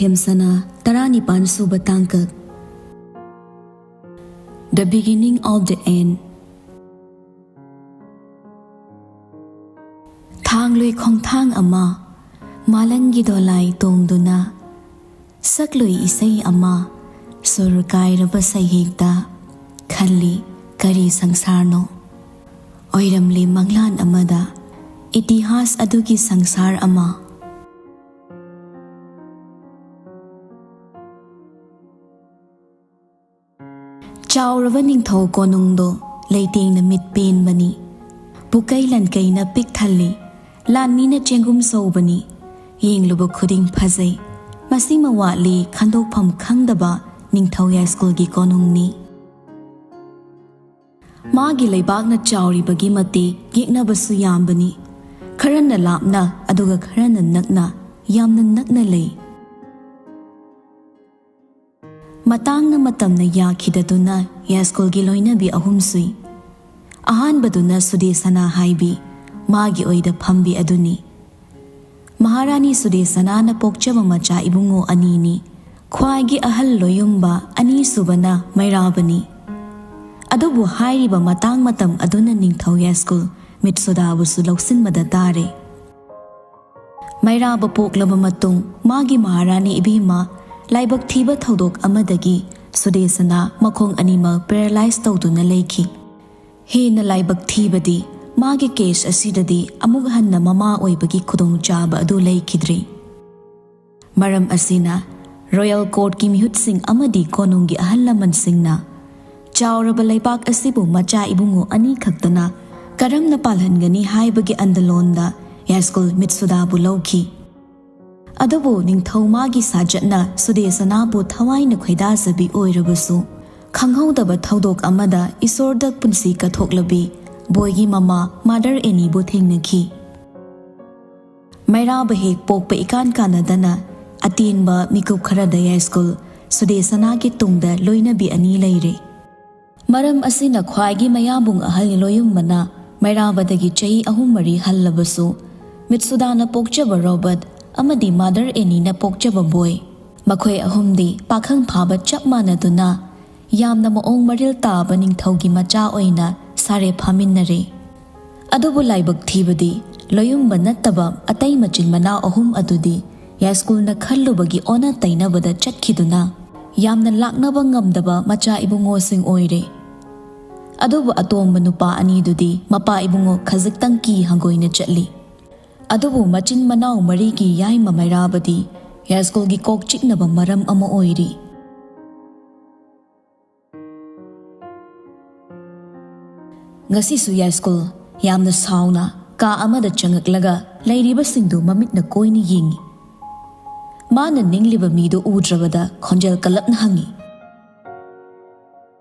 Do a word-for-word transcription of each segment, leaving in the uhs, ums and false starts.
ꯌꯦꯝꯁꯅꯥ ꯇꯔꯥꯅꯤꯄꯥꯟ ꯁꯨꯕ ꯇꯥꯡꯀꯛ꯫ The Beginning of the End. ꯊꯥꯡꯂꯣꯏ ꯈꯣꯡꯊꯥꯡ ꯑꯃ, ꯃꯥꯂꯪꯒꯤ ꯗꯣꯂꯥꯏ ꯇꯣꯡꯗꯨꯅ, ꯁꯛꯂꯣꯏ ꯏꯁꯩ ꯑꯃ, ꯁꯨꯔ ꯀꯥꯏꯔꯕ ꯁꯩꯍꯦꯛꯇ, ꯈꯜꯂꯤ ꯀꯔꯤ ꯁꯪꯁꯥꯔꯅꯣ? ꯑꯣꯏꯔꯝꯂꯤ ꯃꯪꯂꯥꯟ ꯑꯃꯗ, ꯏꯇꯤꯍꯥꯁ ꯑꯗꯨꯒꯤ ꯁꯪꯁꯥꯔ ꯑꯃ꯫ ꯆꯥꯎꯔꯕ ꯅꯤꯡꯊꯧ ꯀꯣꯅꯨꯡꯗꯣ ꯂꯩꯇꯦꯡꯅ ꯃꯤꯠ ꯄꯦꯟꯕꯅꯤ꯫ ꯄꯨꯀꯩ ꯂꯟꯀꯩꯅ ꯄꯤꯛ ꯊꯜꯂꯤ꯫ ꯂꯥꯟꯃꯤꯅ ꯆꯦꯡꯒꯨꯝ ꯁꯧꯕꯅꯤ꯫ ꯌꯦꯡꯂꯨꯕ ꯈꯨꯗꯤꯡ ꯐꯖꯩ꯫ ꯃꯁꯤꯃ ꯋꯥꯠꯂꯤ ꯈꯟꯗꯣꯛꯐꯝ ꯈꯪꯗꯕ ꯅꯤꯡꯊꯧ ꯌꯥꯏꯁ꯭ꯀꯨꯜꯒꯤ ꯀꯣꯅꯨꯡꯅꯤ꯫ ꯃꯥꯒꯤ ꯂꯩꯕꯥꯛꯅ ꯆꯥꯎꯔꯤꯕꯒꯤ ꯃꯇꯤꯛ ꯌꯦꯛꯅꯕꯁꯨ ꯌꯥꯝꯕꯅꯤ꯫ ꯈꯔꯅ ꯂꯥꯞꯅ, ꯑꯗꯨꯒ ꯈꯔꯅ ꯅꯛꯅ, ꯌꯥꯝꯅ ꯅꯛꯅ ꯂꯩ꯫ ꯃꯇꯥꯡꯅ ꯃꯇꯝꯅ ꯌꯥꯈꯤꯗꯗꯨꯅ ꯌꯥꯏꯁ꯭ꯀꯨꯜꯒꯤ ꯂꯣꯏꯅꯕꯤ ꯑꯍꯨꯝ ꯁꯨꯏ꯫ ꯑꯍꯥꯟꯕꯗꯨꯅ ꯁꯨꯗꯦꯁꯅꯥ ꯍꯥꯏꯕꯤ, ꯃꯥꯒꯤ ꯑꯣꯏꯗ ꯐꯝꯕꯤ ꯑꯗꯨꯅꯤ꯫ ꯃꯍꯥꯔꯥꯅꯤ ꯁꯨꯗꯦꯁꯅꯥꯅ ꯄꯣꯛꯆꯕ ꯃꯆꯥ ꯏꯕꯨꯡꯉꯣ ꯑꯅꯤꯅꯤ꯫ ꯈ꯭ꯋꯥꯏꯒꯤ ꯑꯍꯜ ꯂꯣꯌꯨꯝꯕ ꯑꯅꯤꯁꯨꯕꯅ ꯃꯩꯔꯥꯕꯅꯤ꯫ ꯑꯗꯨꯕꯨ ꯍꯥꯏꯔꯤꯕ ꯃꯇꯥꯡ ꯃꯇꯝ ꯑꯗꯨꯅ ꯅꯤꯡꯊꯧ ꯌꯥꯏꯁ꯭ꯀꯨꯜ ꯃꯤꯠꯁꯨꯗꯥꯕꯨꯁꯨ ꯂꯧꯁꯤꯟꯕꯗ ꯇꯥꯔꯦ꯫ ꯃꯩꯔꯥꯕ ꯄꯣꯛꯂꯕ ꯃꯇꯨꯡ ꯃꯥꯒꯤ ꯃꯍꯥꯔꯥꯅꯤ ꯏꯕꯦꯝꯃ ꯂꯥꯏꯕꯛ ꯊꯤꯕ ꯊꯧꯗꯣꯛ ꯑꯃꯗꯒꯤ ꯁꯨꯗꯦꯁꯅꯥ ꯃꯈꯣꯡ ꯑꯅꯤꯃꯛ ꯄꯦꯔꯥꯂꯥꯏꯖ ꯇꯧꯗꯨꯅ ꯂꯩꯈꯤ꯫ ꯍꯦꯟꯅ ꯂꯥꯏꯕꯛ ꯊꯤꯕꯗꯤ ꯃꯥꯒꯤ ꯀꯦꯁ ꯑꯁꯤꯗꯗꯤ ꯑꯃꯨꯛ ꯍꯟꯅ ꯃꯃꯥ ꯑꯣꯏꯕꯒꯤ ꯈꯨꯗꯣꯡꯆꯥꯕ ꯑꯗꯨ ꯂꯩꯈꯤꯗ꯭ꯔꯦ꯫ ꯃꯔꯝ ꯑꯁꯤꯅ ꯔꯣꯌꯦꯜ ꯀꯣꯔꯠꯀꯤ ꯃꯤꯍꯨꯠꯁꯤꯡ ꯑꯃꯗꯤ ꯀꯣꯅꯨꯡꯒꯤ ꯑꯍꯜ ꯂꯃꯟꯁꯤꯡꯅ ꯆꯥꯎꯔꯕ ꯂꯩꯕꯥꯛ ꯑꯁꯤꯕꯨ ꯃꯆꯥ ꯏꯕꯨꯡꯉꯣ ꯑꯅꯤ ꯈꯛꯇꯅ ꯀꯔꯝꯅ ꯄꯥꯜꯍꯟꯒꯅꯤ ꯍꯥꯏꯕꯒꯤ ꯑꯟꯗꯂꯣꯟꯗ ꯌꯥꯏꯁ꯭ꯀꯨꯜ ꯃꯤꯠꯁꯨꯗꯥꯕꯨ ꯂꯧꯈꯤ꯫ ꯑꯗꯨꯕꯨ ꯅꯤꯡꯊꯧ ꯃꯥꯒꯤ ꯁꯥꯖꯠꯅ ꯁꯨꯗꯦꯁꯅꯥꯕꯨ ꯊꯋꯥꯏꯅ ꯈꯣꯏꯗꯥꯖꯕꯤ ꯑꯣꯏꯔꯕꯁꯨ, ꯈꯪꯍꯧꯗꯕ ꯊꯧꯗꯣꯛ ꯑꯃꯗ ꯏꯁꯣꯔꯗ ꯄꯨꯟꯁꯤ ꯀꯠꯊꯣꯛꯂꯕꯤ ꯕꯣꯏꯒꯤ ꯃꯃꯥ ꯃꯥꯗꯔ ꯑꯦꯅꯤꯕꯨ ꯊꯦꯡꯅꯈꯤ꯫ ꯃꯩꯔꯥꯕ ꯍꯦꯛ ꯄꯣꯛꯄ ꯏꯀꯥꯟ ꯀꯥꯟꯅꯗꯅ ꯑꯇꯦꯟꯕ ꯃꯤꯀꯨꯞ ꯈꯔꯗ ꯌꯥꯏꯁ꯭ꯀꯨꯜ ꯁꯨꯗꯦꯁꯅꯥꯒꯤ ꯇꯨꯡꯗ ꯂꯣꯏꯅꯕꯤ ꯑꯅꯤ ꯂꯩꯔꯦ꯫ ꯃꯔꯝ ꯑꯁꯤꯅ ꯈ꯭ꯋꯥꯏꯒꯤ ꯃꯌꯥꯝꯕꯨꯡ ꯑꯍꯜ ꯂꯣꯌꯨꯝꯕꯅ ꯃꯩꯔꯥꯕꯗꯒꯤ ꯆꯍꯤ ꯑꯍꯨꯝ ꯃꯔꯤ ꯍꯜꯂꯕꯁꯨ, ꯃꯤꯠꯁꯨꯗꯥꯅ ꯄꯣꯛꯆꯕ ꯔꯣꯕꯔꯠ ꯑꯃꯗꯤ ꯃꯥꯗꯔ ꯑꯦꯅꯤꯅ ꯄꯣꯛꯆꯕ ꯕꯣꯏ, ꯃꯈꯣꯏ ꯑꯍꯨꯝꯗꯤ ꯄꯥꯈꯪ ꯐꯥꯕ ꯆꯞ ꯃꯥꯟꯅꯗꯨꯅ ꯌꯥꯝꯅ ꯃꯑꯣꯡ ꯃꯔꯤꯜ ꯇꯥꯕ ꯅꯤꯡꯊꯧꯒꯤ ꯃꯆꯥ ꯑꯣꯏꯅ ꯁꯥꯔꯦ ꯐꯥꯃꯤꯟꯅꯔꯦ꯫ ꯑꯗꯨꯕꯨ ꯂꯥꯏꯕꯛ ꯊꯤꯕꯗꯤ ꯂꯣꯌꯨꯝꯕ ꯅꯠꯇꯕ ꯑꯇꯩ ꯃꯆꯤꯟ ꯃꯅꯥꯎ ꯑꯍꯨꯝ ꯑꯗꯨꯗꯤ ꯌꯥꯏꯁ꯭ꯀꯨꯜꯅ ꯈꯜꯂꯨꯕꯒꯤ ꯑꯣꯟꯅ ꯇꯩꯅꯕꯗ ꯆꯠꯈꯤꯗꯨꯅ ꯌꯥꯝꯅ ꯂꯥꯛꯅꯕ ꯉꯝꯗꯕ ꯃꯆꯥ ꯏꯕꯨꯡꯉꯣꯁꯤꯡ ꯑꯣꯏꯔꯦ꯫ ꯑꯗꯨꯕꯨ ꯑꯇꯣꯝꯕ ꯅꯨꯄꯥ ꯑꯅꯤꯗꯨꯗꯤ ꯃꯄꯥ ꯏꯕꯨꯡꯉꯣ ꯈꯖꯤꯛꯇꯪ ꯀꯤ ꯍꯪꯒꯣꯏꯅ ꯆꯠꯂꯤ꯫ ꯑꯗꯨꯕꯨ ꯃꯆꯤꯟ ꯃꯅꯥꯎ ꯃꯔꯤꯒꯤ ꯌꯥꯏꯃ ꯃꯩꯔꯥꯕꯗꯤ ꯌꯥꯏꯁ꯭ꯀꯨꯜꯒꯤ ꯀꯣꯛ ꯆꯤꯛꯅꯕ ꯃꯔꯝ ꯑꯃ ꯑꯣꯏꯔꯤ꯫ ꯉꯁꯤꯁꯨ ꯌꯥꯏꯁ꯭ꯀꯨꯜ ꯌꯥꯝꯅ ꯁꯥꯎꯅ ꯀꯥ ꯑꯃꯗ ꯆꯪꯉꯛꯂꯒ ꯂꯩꯔꯤꯕꯁꯤꯡꯗꯨ ꯃꯃꯤꯠꯅ ꯀꯣꯏꯅ ꯌꯦꯡꯉꯤ꯫ ꯃꯥꯅ ꯅꯤꯡꯂꯤꯕ ꯃꯤꯗꯨ ꯎꯗ꯭ꯔꯕꯗ ꯈꯣꯟꯖꯦꯜ ꯀꯜꯂꯞꯅ ꯍꯪꯉꯤ,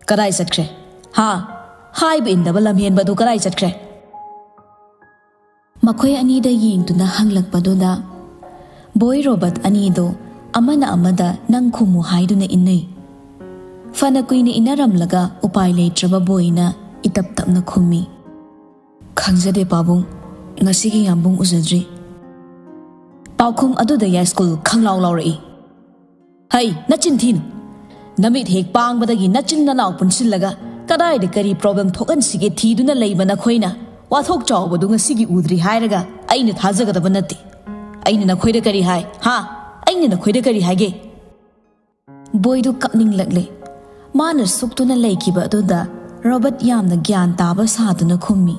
"ꯀꯗꯥꯏ ꯆꯠꯈ꯭ꯔꯦ? ꯍꯥ? ꯍꯥꯏꯕ ꯏꯟꯗꯕ ꯂꯝꯍꯦꯟꯕ ꯑꯗꯨ ꯀꯗꯥꯏ ꯆꯠꯈ꯭ꯔꯦ?" ꯃꯈꯣꯏ ꯑꯅꯤꯗ ꯌꯦꯡꯗꯨꯅ ꯍꯪꯂꯛꯄꯗꯨꯗ ꯕꯣꯏ ꯔꯣꯕꯣꯠ ꯑꯅꯤꯗꯣ ꯑꯃꯅ ꯑꯃꯗ ꯅꯪ ꯈꯨꯝꯃꯨ ꯍꯥꯏꯗꯨꯅ ꯏꯟꯅꯩ꯫ ꯐꯅ ꯀꯨꯏꯅ ꯏꯟꯅꯔꯝꯂꯒ ꯎꯄꯥꯏ ꯂꯩꯇ꯭ꯔꯕ ꯕꯣꯏꯅ ꯏꯇꯞ ꯇꯞꯅ ꯈꯨꯝꯃꯤ, "ꯈꯪꯖꯗꯦ ꯄꯥꯕꯨꯡ, ꯉꯁꯤꯒꯤ ꯌꯥꯝꯕꯨꯡ ꯎꯖꯗ꯭ꯔꯤ꯫" ꯄꯥꯎꯈꯨꯝ ꯑꯗꯨꯗ ꯌꯥꯏꯁ꯭ꯀꯨꯜ ꯈꯪꯂꯥꯎ ꯂꯥꯎꯔꯛꯏ, "ꯍꯩ, ꯅꯆꯤꯟ ꯊꯤꯅꯨ꯫ ꯅꯃꯤꯠ ꯍꯦꯛ ꯄꯥꯡꯕꯗꯒꯤ ꯅꯆꯤꯟ ꯅꯅꯥꯎ ꯄꯨꯟꯁꯤꯜꯂꯒ ꯀꯗꯥꯏꯗ ꯀꯔꯤ problem ꯊꯣꯛꯍꯟꯁꯤꯒꯦ ꯊꯤꯗꯨꯅ ꯂꯩꯕ ꯅꯈꯣꯏꯅ ꯋꯥꯊꯣꯛ ꯆꯥꯎꯕꯗꯨ ꯉꯁꯤꯒꯤ ꯎꯗ꯭ꯔꯤ ꯍꯥꯏꯔꯒ ꯑꯩꯅ ꯊꯥꯖꯒꯗꯕ ꯅꯠꯇꯦ꯫ ꯑꯩꯅ ꯅꯈꯣꯏꯗ ꯀꯔꯤ ꯍꯥꯏ? ꯍꯥ? ꯑꯩꯅ ꯅꯈꯣꯏꯗ ꯀꯔꯤ ꯍꯥꯏꯒꯦ?" ꯕꯣꯏꯗꯨ ꯀꯞꯅꯤꯡꯂꯛꯂꯦ꯫ ꯃꯥꯅ ꯁꯨꯛꯇꯨꯅ ꯂꯩꯈꯤꯕ ꯑꯗꯨꯗ ꯔꯣꯕꯣꯠ ꯌꯥꯝꯅ ꯒ꯭ꯌꯥꯟ ꯇꯥꯕ ꯁꯥꯗꯨꯅ ꯈꯨꯝꯃꯤ,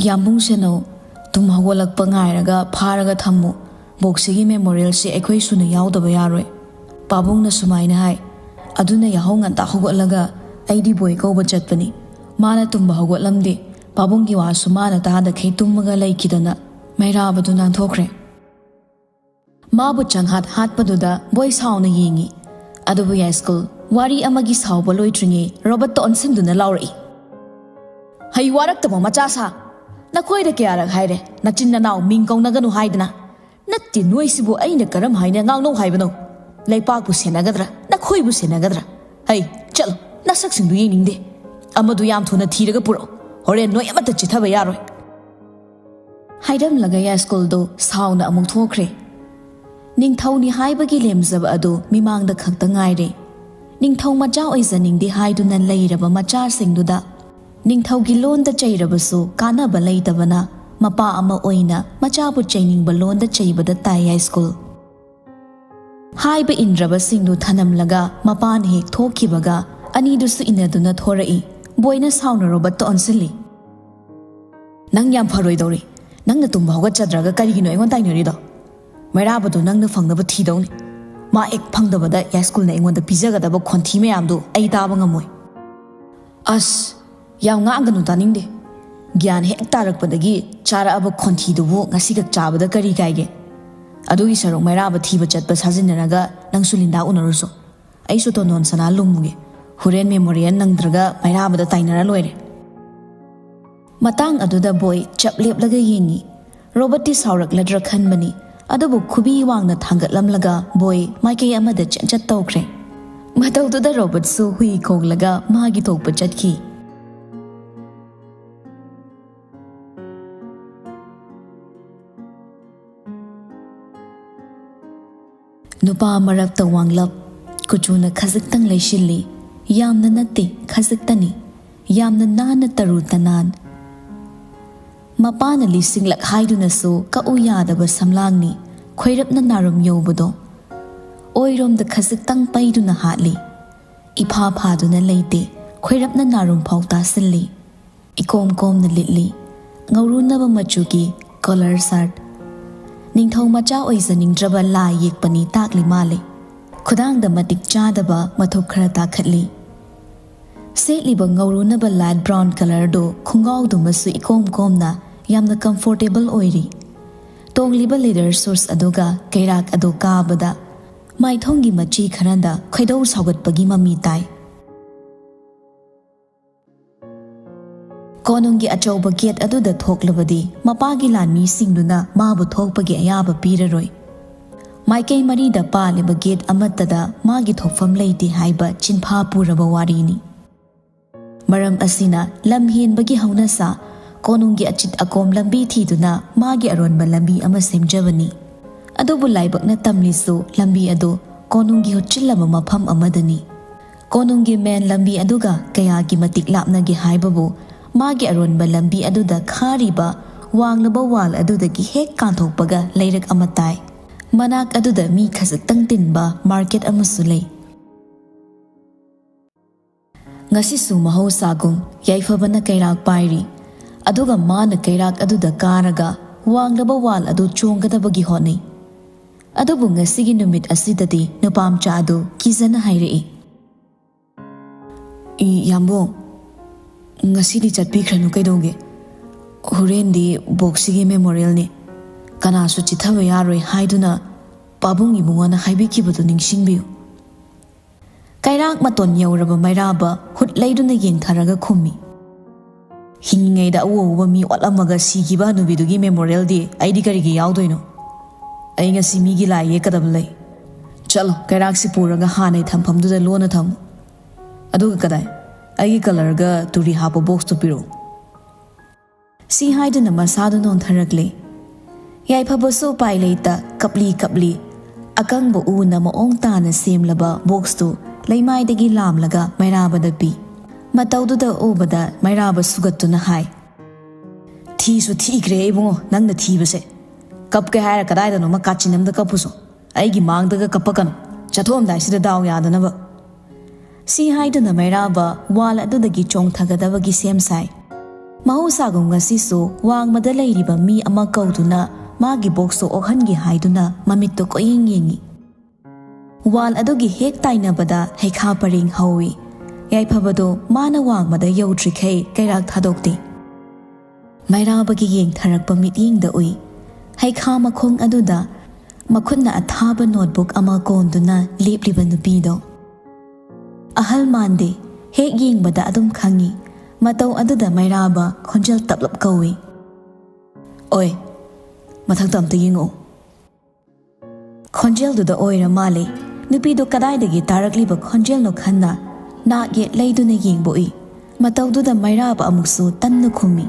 "ꯌꯥꯝꯕꯨꯡ ꯁꯦꯅꯧ, ꯇꯨꯝ ꯍꯧꯒꯠꯂꯛꯄ ꯉꯥꯏꯔꯒ ꯐꯥꯔꯒ ꯊꯝꯃꯨ꯫ ꯕꯣꯛꯁꯤꯒꯤ memorialꯁꯤ ꯑꯩꯈꯣꯏ ꯁꯨꯅ ꯌꯥꯎꯗꯕ ꯌꯥꯔꯣꯏ꯫" ꯄꯥꯕꯨꯡꯅ ꯁꯨꯃꯥꯏꯅ ꯍꯥꯏ꯫ ꯑꯗꯨꯅ ꯌꯥꯍꯧ ꯉꯟꯇꯥ ꯍꯧꯒꯠꯂꯒ ꯑꯩꯗꯤ ꯕꯣꯏ ꯀꯧꯕ ꯆꯠꯄꯅꯤ꯫ ꯃꯥꯅ ꯇꯨꯝꯕ ꯍꯧꯒꯠꯂꯝꯗꯦ꯫ ꯄꯥꯕꯨꯡꯒꯤ ꯋꯥꯁꯨ ꯃꯥꯅ ꯇꯥꯗꯈꯩ ꯇꯨꯝꯃꯒ ꯂꯩꯈꯤꯗꯅ ꯃꯩꯔꯥꯕꯗꯨ ꯅꯥꯟꯊꯣꯛꯈ꯭ꯔꯦ꯫ ꯃꯥꯕꯨ ꯆꯪꯍꯥꯠ ꯍꯥꯠꯄꯗꯨꯗ ꯕꯣꯏ ꯁꯥꯎꯅ ꯌꯦꯡꯉꯤ꯫ ꯑꯗꯨꯕꯨ ꯌꯥꯏꯁ꯭ꯀꯨꯜ ꯋꯥꯔꯤ ꯑꯃꯒꯤ ꯁꯥꯎꯕ ꯂꯣꯏꯗ꯭ꯔꯤꯉꯩ ꯔꯣꯕꯣꯠꯇ ꯑꯣꯟꯁꯤꯟꯗꯨꯅ ꯂꯥꯎꯔꯛꯏ, "ꯍꯩ ꯋꯥꯔꯛꯇꯕ ꯃꯆꯥ ꯁꯥ! ꯅꯈꯣꯏꯗ ꯀꯌꯥꯔꯛ ꯍꯥꯏꯔꯦ, ꯅꯆꯤꯟ ꯅꯅꯥꯎ ꯃꯤꯡ ꯀꯧꯅꯒꯅꯨ ꯍꯥꯏꯗꯅ? ꯅꯠꯇꯦ, ꯅꯣꯏꯁꯤꯕꯨ ꯑꯩꯅ ꯀꯔꯝ ꯍꯥꯏꯅ ꯉꯥꯡꯅꯧ ꯍꯥꯏꯕꯅꯣ? ꯂꯩꯄꯥꯛꯄꯨ ꯁꯦꯟꯅꯒꯗ꯭ꯔꯥ, ꯅꯈꯣꯏꯕꯨ ꯁꯦꯟꯅꯒꯗ꯭ꯔꯥ? ꯍꯩ, ꯆꯠꯂꯣ, ꯅꯁꯛꯁꯤꯡꯗꯨ ꯌꯦꯡꯅꯤꯡꯗꯦ꯫ ꯑꯃꯗꯨ ꯌꯥꯝ ꯊꯨꯅ ꯊꯤꯔꯒ ꯄꯨꯔꯛꯑꯣ꯫ ꯍꯣꯔꯦꯟ ꯅꯣꯏ ꯑꯃꯠꯇ ꯆꯤꯠꯊꯕ ꯌꯥꯔꯣꯏ꯫" ꯍꯥꯏꯔꯝꯂꯒ ꯌꯥꯏꯁ꯭ꯀꯨꯜꯗꯨ ꯁꯥꯎꯅ ꯑꯃꯨꯛ ꯊꯣꯛꯈ꯭ꯔꯦ꯫ ꯅꯤꯡꯊꯧꯅꯤ ꯍꯥꯏꯕꯒꯤ ꯂꯦꯝꯖꯕ ꯑꯗꯨ ꯃꯤꯃꯥꯡꯗ ꯈꯛꯇ ꯉꯥꯏꯔꯦ꯫ ꯅꯤꯡꯊꯧ ꯃꯆꯥ ꯑꯣꯏꯖꯅꯤꯡꯗꯦ ꯍꯥꯏꯗꯨꯅ ꯂꯩꯔꯕ ꯃꯆꯥꯁꯤꯡꯗꯨꯗ ꯅꯤꯡꯊꯧꯒꯤ ꯂꯣꯟꯗ ꯆꯩꯔꯕꯁꯨ ꯀꯥꯟꯅꯕ ꯂꯩꯇꯕꯅ, ꯃꯄꯥ ꯑꯃ ꯑꯣꯏꯅ ꯃꯆꯥꯕꯨ ꯆꯩꯅꯤꯡꯕ ꯂꯣꯟꯗ ꯆꯩꯕꯗ ꯇꯥꯏ ꯌꯥꯏꯁ꯭ꯀꯨꯜ꯫ ꯍꯥꯏꯕ ꯏꯟꯗ꯭ꯔꯕꯁꯤꯡꯗꯨ ꯊꯅꯝꯂꯒ ꯃꯄꯥꯅ ꯍꯦꯛ ꯊꯣꯛꯈꯤꯕꯒ ꯑꯅꯤꯗꯨꯁꯨ ꯏꯟꯅꯗꯨꯅ ꯊꯣꯔꯛꯏ꯫ ꯕꯣꯏꯅ ꯁꯥꯎꯅ ꯔꯣꯕꯔꯠꯇ ꯑꯣꯟꯁꯤꯜꯂꯤ꯫ "ꯅꯪ ꯌꯥꯝ ꯐꯔꯣꯏꯗꯧꯔꯤ꯫ ꯅꯪꯅ ꯇꯨꯝꯕ ꯍꯧꯒꯠꯆꯗ꯭ꯔꯒ ꯀꯔꯤꯒꯤꯅꯣ ꯑꯩꯉꯣꯟꯗ ꯇꯥꯏꯅꯔꯤꯗꯣ? ꯃꯩꯔꯥꯕꯗꯨ ꯅꯪꯅ ꯐꯪꯅꯕ ꯊꯤꯗꯧꯅꯤ꯫ ꯃꯥ ꯍꯦꯛ ꯐꯪꯗꯕꯗ ꯌꯥꯏꯁ꯭ꯀꯨꯜꯅ ꯑꯩꯉꯣꯟꯗ ꯄꯤꯖꯒꯗꯕ ꯈꯣꯟꯊꯤ ꯃꯌꯥꯝꯗꯨ ꯑꯩ ꯇꯥꯕ ꯉꯝꯃꯣꯏ꯫" "ꯑꯁ, ꯌꯥꯝ ꯉꯥꯡꯒꯅꯨ, ꯇꯥꯅꯤꯡꯗꯦ꯫ ꯒ꯭ꯌꯥꯟ ꯍꯦꯛ ꯇꯥꯔꯛꯄꯗꯒꯤ ꯆꯥꯔꯛꯑꯕ ꯈꯣꯟꯊꯤꯗꯨꯕꯨ ꯉꯁꯤꯈꯛ ꯆꯥꯕꯗ ꯀꯔꯤ ꯀꯥꯏꯒꯦ? ꯑꯗꯨꯒꯤ ꯁꯔꯨꯛ ꯃꯩꯔꯥꯕ ꯊꯤꯕ ꯆꯠꯄ ꯁꯥꯖꯤꯟꯅꯔꯒ ꯅꯪꯁꯨ ꯂꯤꯟꯗꯥ ꯎꯅꯔꯨꯁꯨ꯫ ꯑꯩꯁꯨ ꯇꯣꯟꯗꯣꯟ ꯁꯅꯥ ꯂꯨꯝꯃꯨꯒꯦ꯫ ꯍꯣꯔꯦꯟ ꯃꯦꯃꯣꯔꯤꯌꯦꯜ ꯅꯪꯗ꯭ꯔꯒ ꯃꯩꯔꯥꯕꯗ ꯇꯥꯏꯅꯔ ꯂꯣꯏꯔꯦ꯫" ꯃꯇꯥꯡ ꯑꯗꯨꯗ ꯕꯣꯏ ꯆꯞ ꯂꯦꯞꯂꯒ ꯌꯦꯡꯉꯤ꯫ ꯔꯣꯕꯔꯠꯇꯤ ꯁꯥꯎꯔꯛꯂꯗ꯭ꯔꯥ ꯈꯟꯕꯅꯤ, ꯑꯗꯨꯕꯨ ꯈꯨꯕꯤ ꯋꯥꯡꯅ ꯊꯥꯡꯒꯠꯂꯝꯂꯒ ꯕꯣꯏ ꯃꯥꯏꯀꯩ ꯑꯃꯗ ꯆꯦꯟꯆꯠ ꯇꯧꯈ꯭ꯔꯦ꯫ ꯃꯇꯧꯗꯨꯗ ꯔꯣꯕꯔꯠꯁꯨ ꯍꯨꯏ ꯈꯣꯡꯂꯒ ꯃꯥꯒꯤ ꯊꯣꯛꯄ ꯆꯠꯈꯤ꯫ ꯅꯨꯄꯥ ꯃꯔꯛꯇ ꯋꯥꯡꯂꯞ, ꯀꯨꯆꯨꯅ ꯈꯖꯤꯛꯇꯪ ꯂꯩꯁꯤꯜꯂꯤ, ꯌꯥꯝꯅ ꯅꯠꯇꯦ, ꯈꯖꯤꯛꯇꯅꯤ, ꯌꯥꯝꯅ ꯅꯥꯟꯅ ꯇꯔꯨ ꯇꯅꯥꯟ꯫ ꯃꯄꯥꯅ ꯂꯤꯁꯤꯡꯂꯛ ꯍꯥꯏꯗꯨꯅꯁꯨ ꯀꯛꯎ ꯌꯥꯗꯕ ꯁꯝꯂꯥꯡꯅꯤ, ꯈꯣꯏꯔꯞꯅ ꯅꯥꯔꯨꯝ ꯌꯧꯕꯗꯣ꯫ ꯑꯣꯏꯔꯣꯝꯗ ꯈꯖꯤꯛꯇꯪ ꯄꯩꯗꯨꯅ ꯍꯥꯠꯂꯤ꯫ ꯏꯐꯥ ꯐꯥꯗꯨꯅ ꯂꯩꯇꯦ, ꯈꯣꯏꯔꯞꯅ ꯅꯥꯔꯨꯝ ꯐꯥꯎ ꯇꯥꯁꯤꯜꯂꯤ꯫ ꯏꯀꯣꯝ ꯀꯣꯝꯅ ꯂꯤꯠꯂꯤ꯫ ꯉꯧꯔꯨꯅꯕ ꯃꯆꯨꯒꯤ ꯀꯣꯂꯔ ꯁꯥꯔꯠ꯫ ꯅꯤꯡꯊꯧ ꯃꯆꯥ ꯑꯣꯏꯖꯅꯤꯡꯗ꯭ꯔꯕ ꯂꯥꯏ ꯌꯦꯛꯄꯅꯤ ꯇꯥꯛꯂꯤ ꯃꯥꯜꯂꯤ꯫ ꯈꯨꯗꯥꯡꯗ ꯃꯇꯤꯛ ꯆꯥꯗꯕ ꯃꯊꯨꯞ ꯈꯔ ꯇꯥꯈꯠꯂꯤ꯫ ꯁꯦꯠꯂꯤꯕ ꯉꯧꯔꯨꯅꯕ ꯂꯥꯏꯠ ꯕ꯭ꯔꯥꯎꯟ ꯀꯂꯔꯗꯨ ꯈꯣꯡꯒꯥꯎꯗꯨꯃꯁꯨ ꯏꯀꯣꯝ ꯀꯣꯝꯅ ꯌꯥꯝꯅ ꯀꯝꯐꯣꯔꯇꯦꯕꯜ ꯑꯣꯏꯔꯤ꯫ ꯇꯣꯡꯂꯤꯕ ꯂꯦꯗꯔ ꯁꯨꯁ ꯑꯗꯨꯒ ꯀꯩꯔꯥꯛ ꯑꯗꯨ ꯀꯥꯕꯗ ꯃꯥꯏꯊꯣꯡꯒꯤ ꯃꯆꯤ ꯈꯔꯗ ꯈꯣꯏꯗꯧ ꯁꯥꯎꯒꯠꯄꯒꯤ ꯃꯃꯤ ꯇꯥꯏ꯫ ꯀꯣꯅꯨꯡꯒꯤ ꯑꯆꯧꯕ ꯒꯦꯠ ꯑꯗꯨꯗ ꯊꯣꯛꯂꯕꯗꯤ ꯃꯄꯥꯒꯤ ꯂꯥꯟꯃꯤꯁꯤꯡꯗꯨꯅ ꯃꯥꯕꯨ ꯊꯣꯛꯄꯒꯤ ꯑꯌꯥꯕ ꯄꯤꯔꯔꯣꯏ꯫ ꯃꯥꯏꯀꯩ ꯃꯔꯤꯗ ꯄꯥꯜꯂꯤꯕ ꯒꯦꯠ ꯑꯃꯠꯇꯗ ꯃꯥꯒꯤ ꯊꯣꯛꯐꯝ ꯂꯩꯇꯦ ꯍꯥꯏꯕ ꯆꯤꯟꯐꯥ ꯄꯨꯔꯕ ꯋꯥꯔꯤꯅꯤ꯫ ꯃꯔꯝ ꯑꯁꯤꯅ ꯂꯝ ꯍꯦꯟꯕꯒꯤ ꯍꯧꯅꯁꯥ, ꯀꯣꯅꯨꯡꯒꯤ ꯑꯆꯤꯠ ꯑꯀꯣꯝ ꯂꯝꯕꯤ ꯊꯤꯗꯨꯅ ꯃꯥꯒꯤ ꯑꯔꯣꯟꯕ ꯂꯝꯕꯤ ꯑꯃ ꯁꯦꯝꯖꯕꯅꯤ꯫ ꯑꯗꯨꯕꯨ ꯂꯥꯏꯕꯛꯅ ꯇꯝꯂꯤꯁꯨ ꯂꯝꯕꯤ ꯑꯗꯨ ꯀꯣꯅꯨꯡꯒꯤ ꯍꯨꯠꯆꯤꯜꯂꯕ ꯃꯐꯝ ꯑꯃꯗꯅꯤ꯫ ꯀꯣꯅꯨꯡꯒꯤ ꯃꯦꯟ ꯂꯝꯕꯤ ꯑꯗꯨꯒ ꯀꯌꯥꯒꯤ ꯃꯇꯤꯛ ꯂꯥꯞꯅꯒꯦ ꯍꯥꯏꯕꯕꯨ ꯃꯥꯒꯤ ꯑꯔꯣꯟꯕ ꯂꯝꯕꯤ ꯑꯗꯨꯗ ꯈꯥꯔꯤꯕ ꯋꯥꯡꯂꯕ ꯋꯥꯜ ꯑꯗꯨꯗꯒꯤ ꯍꯦꯛ ꯀꯥꯟꯊꯣꯛꯄꯒ ꯂꯩꯔꯛ ꯑꯃ ꯇꯥꯏ꯫ ꯃꯅꯥꯛ ꯑꯗꯨꯗ ꯃꯤ ꯈꯖꯤꯛꯇꯪ ꯇꯤꯟꯕ ꯃꯥꯔꯀꯦꯠ ꯑꯃꯁꯨ ꯂꯩ꯫ ꯉꯁꯤꯁꯨ ꯃꯍꯧꯁꯥꯒꯨꯝ ꯌꯥꯏꯐꯕꯅ ꯀꯩꯔꯥꯛ ꯄꯥꯏꯔꯤ, ꯑꯗꯨꯒ ꯃꯥꯅ ꯀꯩꯔꯥꯛ ꯑꯗꯨꯗ ꯀꯥꯔꯒ ꯋꯥꯡꯂꯕ ꯋꯥꯜ ꯑꯗꯨ ꯆꯣꯡꯒꯗꯕꯒꯤ ꯍꯣꯠꯅꯩ꯫ ꯑꯗꯨꯕꯨ ꯉꯁꯤꯒꯤ ꯅꯨꯃꯤꯠ ꯑꯁꯤꯗꯗꯤ ꯅꯨꯄꯥꯝꯆꯥ ꯑꯗꯨ ꯀꯤꯖꯅ ꯍꯥꯏꯔꯛꯏ꯫ "ꯏ, ꯌꯥꯝꯕꯣꯡ, ꯉꯁꯤꯗꯤ ꯆꯠꯄꯤꯈ꯭ꯔꯅꯨ ꯀꯩꯗꯧꯒꯦ? ꯍꯣꯔꯦꯟꯗꯤ ꯕꯣꯛꯁꯤꯒꯤ ꯃꯦꯃꯣꯔꯤꯌꯦꯜꯅꯤ, ꯀꯅꯥꯁꯨ ꯆꯤꯠꯊꯕ ꯌꯥꯔꯣꯏ ꯍꯥꯏꯗꯨꯅ ꯄꯥꯕꯨꯡ ꯏꯕꯨꯡꯉꯣꯅ ꯍꯥꯏꯕꯤꯈꯤꯕꯗꯨ ꯅꯤꯡꯁꯤꯡꯕꯤꯌꯨ꯫" ꯀꯩꯔꯥꯛ ꯃꯇꯣꯟ ꯌꯧꯔꯕ ꯃꯩꯔꯥꯕ ꯍꯨꯠ ꯂꯩꯗꯨꯅ ꯌꯦꯡꯊꯔꯒ ꯈꯨꯝꯃꯤ꯫ "ꯍꯤꯡꯉꯤꯉꯩꯗ ꯑꯎ ꯑꯎꯕ ꯃꯤ ꯑꯣꯠꯂꯝꯃꯒ ꯁꯤꯈꯤꯕ ꯍꯅꯨꯕꯤꯗꯨꯒꯤ ꯃꯦꯃꯣꯔꯤꯌꯦꯜꯗꯤ ꯑꯩꯗꯤ ꯀꯔꯤꯒꯤ ꯌꯥꯎꯗꯣꯏꯅꯣ? ꯑꯩ ꯉꯁꯤ ꯃꯤꯒꯤ ꯂꯥꯏ ꯌꯦꯛꯀꯗꯕ ꯂꯩ꯫ ꯆꯠꯂꯣ, ꯀꯩꯔꯥꯛꯁꯤ ꯄꯨꯔꯒ ꯍꯥꯟꯅꯩ ꯊꯝꯐꯝꯗꯨꯗ ꯂꯣꯟꯅ ꯊꯝꯃꯨ꯫ ꯑꯗꯨꯒ ꯀꯗꯥꯏ? ꯑꯩꯒꯤ ꯀꯂꯔꯒ ꯇꯨꯔꯤ ꯍꯥꯞꯄ ꯕꯣꯛꯁꯇꯨ ꯄꯤꯔꯛꯎ꯫" ꯁꯤ ꯍꯥꯏꯗꯨꯅ ꯃꯁꯥꯗꯨ ꯅꯣꯟꯊꯔꯛꯂꯦ꯫ ꯌꯥꯏꯐꯕꯁꯨ ꯎꯄꯥꯏ ꯂꯩꯇ ꯀꯞꯂꯤ ꯀꯞꯂꯤ ꯑꯀꯪꯕ ꯎꯅ ꯃꯑꯣꯡ ꯇꯥꯅ ꯁꯦꯝꯂꯕ ꯕꯣꯛꯁꯇꯨ ꯂꯩꯃꯥꯏꯗꯒꯤ ꯂꯥꯝꯂꯒ ꯃꯩꯔꯥꯕꯗ ꯄꯤ꯫ ꯃꯇꯧꯗꯨꯗ ꯎꯕꯗ ꯃꯩꯔꯥꯕ ꯁꯨꯒꯠꯇꯨꯅ ꯍꯥꯏ, "ꯊꯤꯁꯨ ꯊꯤꯈ꯭ꯔꯦ ꯏꯕꯨꯡꯉꯣ, ꯅꯪꯅ ꯊꯤꯕꯁꯦ꯫ ꯀꯞꯀꯦ ꯍꯥꯏꯔ ꯀꯗꯥꯏꯗꯅꯣꯃ ꯀꯥꯆꯤꯟ ꯑꯃꯗ ꯀꯞꯄꯨꯁꯣ꯫ ꯑꯩꯒꯤ ꯃꯥꯡꯗꯒ ꯀꯞꯄꯛꯀꯅꯨ꯫ ꯆꯠꯊꯣꯛꯑꯝꯗꯥꯏꯁꯤꯗ ꯗꯥꯎ ꯌꯥꯗꯅꯕ꯫" ꯁꯤ ꯍꯥꯏꯗꯨꯅ ꯃꯩꯔꯥꯕ ꯋꯥꯜ ꯑꯗꯨꯗꯒꯤ ꯆꯣꯡꯊꯒꯗꯕꯒꯤ ꯁꯦꯝ ꯁꯥꯏ꯫ ꯃꯍꯧꯁꯥꯒꯨꯝ ꯉꯁꯤꯁꯨ ꯋꯥꯡꯃꯗ ꯂꯩꯔꯤꯕ ꯃꯤ ꯑꯃ ꯀꯧꯗꯨꯅ ꯃꯥꯒꯤ ꯕꯣꯛꯁꯇꯨ ꯑꯣꯛꯍꯟꯒꯦ ꯍꯥꯏꯗꯨꯅ ꯃꯃꯤꯠꯇꯨ ꯀꯣꯏꯌꯦꯡ ꯌꯦꯡꯉꯤ꯫ ꯋꯥꯜ ꯑꯗꯨꯒꯤ ꯍꯦꯛ ꯇꯥꯏꯅꯕꯗ ꯍꯩꯈꯥ ꯄꯔꯦꯡ ꯍꯧꯏ꯫ ꯌꯥꯏꯐꯕꯗꯨ ꯃꯥꯅ ꯋꯥꯡꯃꯗ ꯌꯧꯗ꯭ꯔꯤꯈꯩ ꯀꯩꯔꯥꯛ ꯊꯥꯗꯣꯛꯇꯦ꯫ ꯃꯩꯔꯥꯕꯒꯤ ꯌꯦꯡꯊꯔꯛꯄ ꯃꯤꯠꯌꯦꯡꯗ ꯎꯏ ꯍꯩꯈꯥ ꯃꯈꯣꯡ ꯑꯗꯨꯗ ꯃꯈꯨꯠꯅ ꯑꯊꯥꯕ ꯅꯣꯠꯕꯨꯛ ꯑꯃ ꯀꯣꯟꯗꯨꯅ ꯂꯦꯞꯂꯤꯕ ꯅꯨꯄꯤꯗꯣ꯫ ꯑꯍꯜ ꯃꯥꯟꯗꯦ, ꯍꯦꯛ ꯌꯦꯡꯕꯗ ꯑꯗꯨꯝ ꯈꯪꯏ꯫ ꯃꯇꯧ ꯑꯗꯨꯗ ꯃꯩꯔꯥꯕ ꯈꯣꯟꯖꯦꯜ ꯇꯞꯂꯞ ꯀꯧꯏ, "ꯑꯣꯏ, ꯃꯊꯛꯇ ꯑꯝꯇ ꯌꯦꯡꯉꯛꯎ꯫" ꯈꯣꯟꯖꯦꯜꯗꯨꯗ ꯑꯣꯏꯔ ꯃꯥꯜꯂꯦ꯫ ꯅꯨꯄꯤꯗꯣ ꯀꯗꯥꯏꯗꯒꯤ ꯇꯥꯔꯛꯂꯤꯕ ꯈꯣꯟꯖꯦꯜꯅꯣ ꯈꯟꯅ ꯅꯥꯛ ꯌꯦꯠ ꯂꯩꯗꯨꯅ ꯌꯦꯡꯕ ꯎꯏ꯫ ꯃꯇꯧꯗꯨꯗ ꯃꯩꯔꯥꯕ ꯑꯃꯨꯛꯁꯨ ꯇꯟꯅ ꯈꯨꯝꯃꯤ,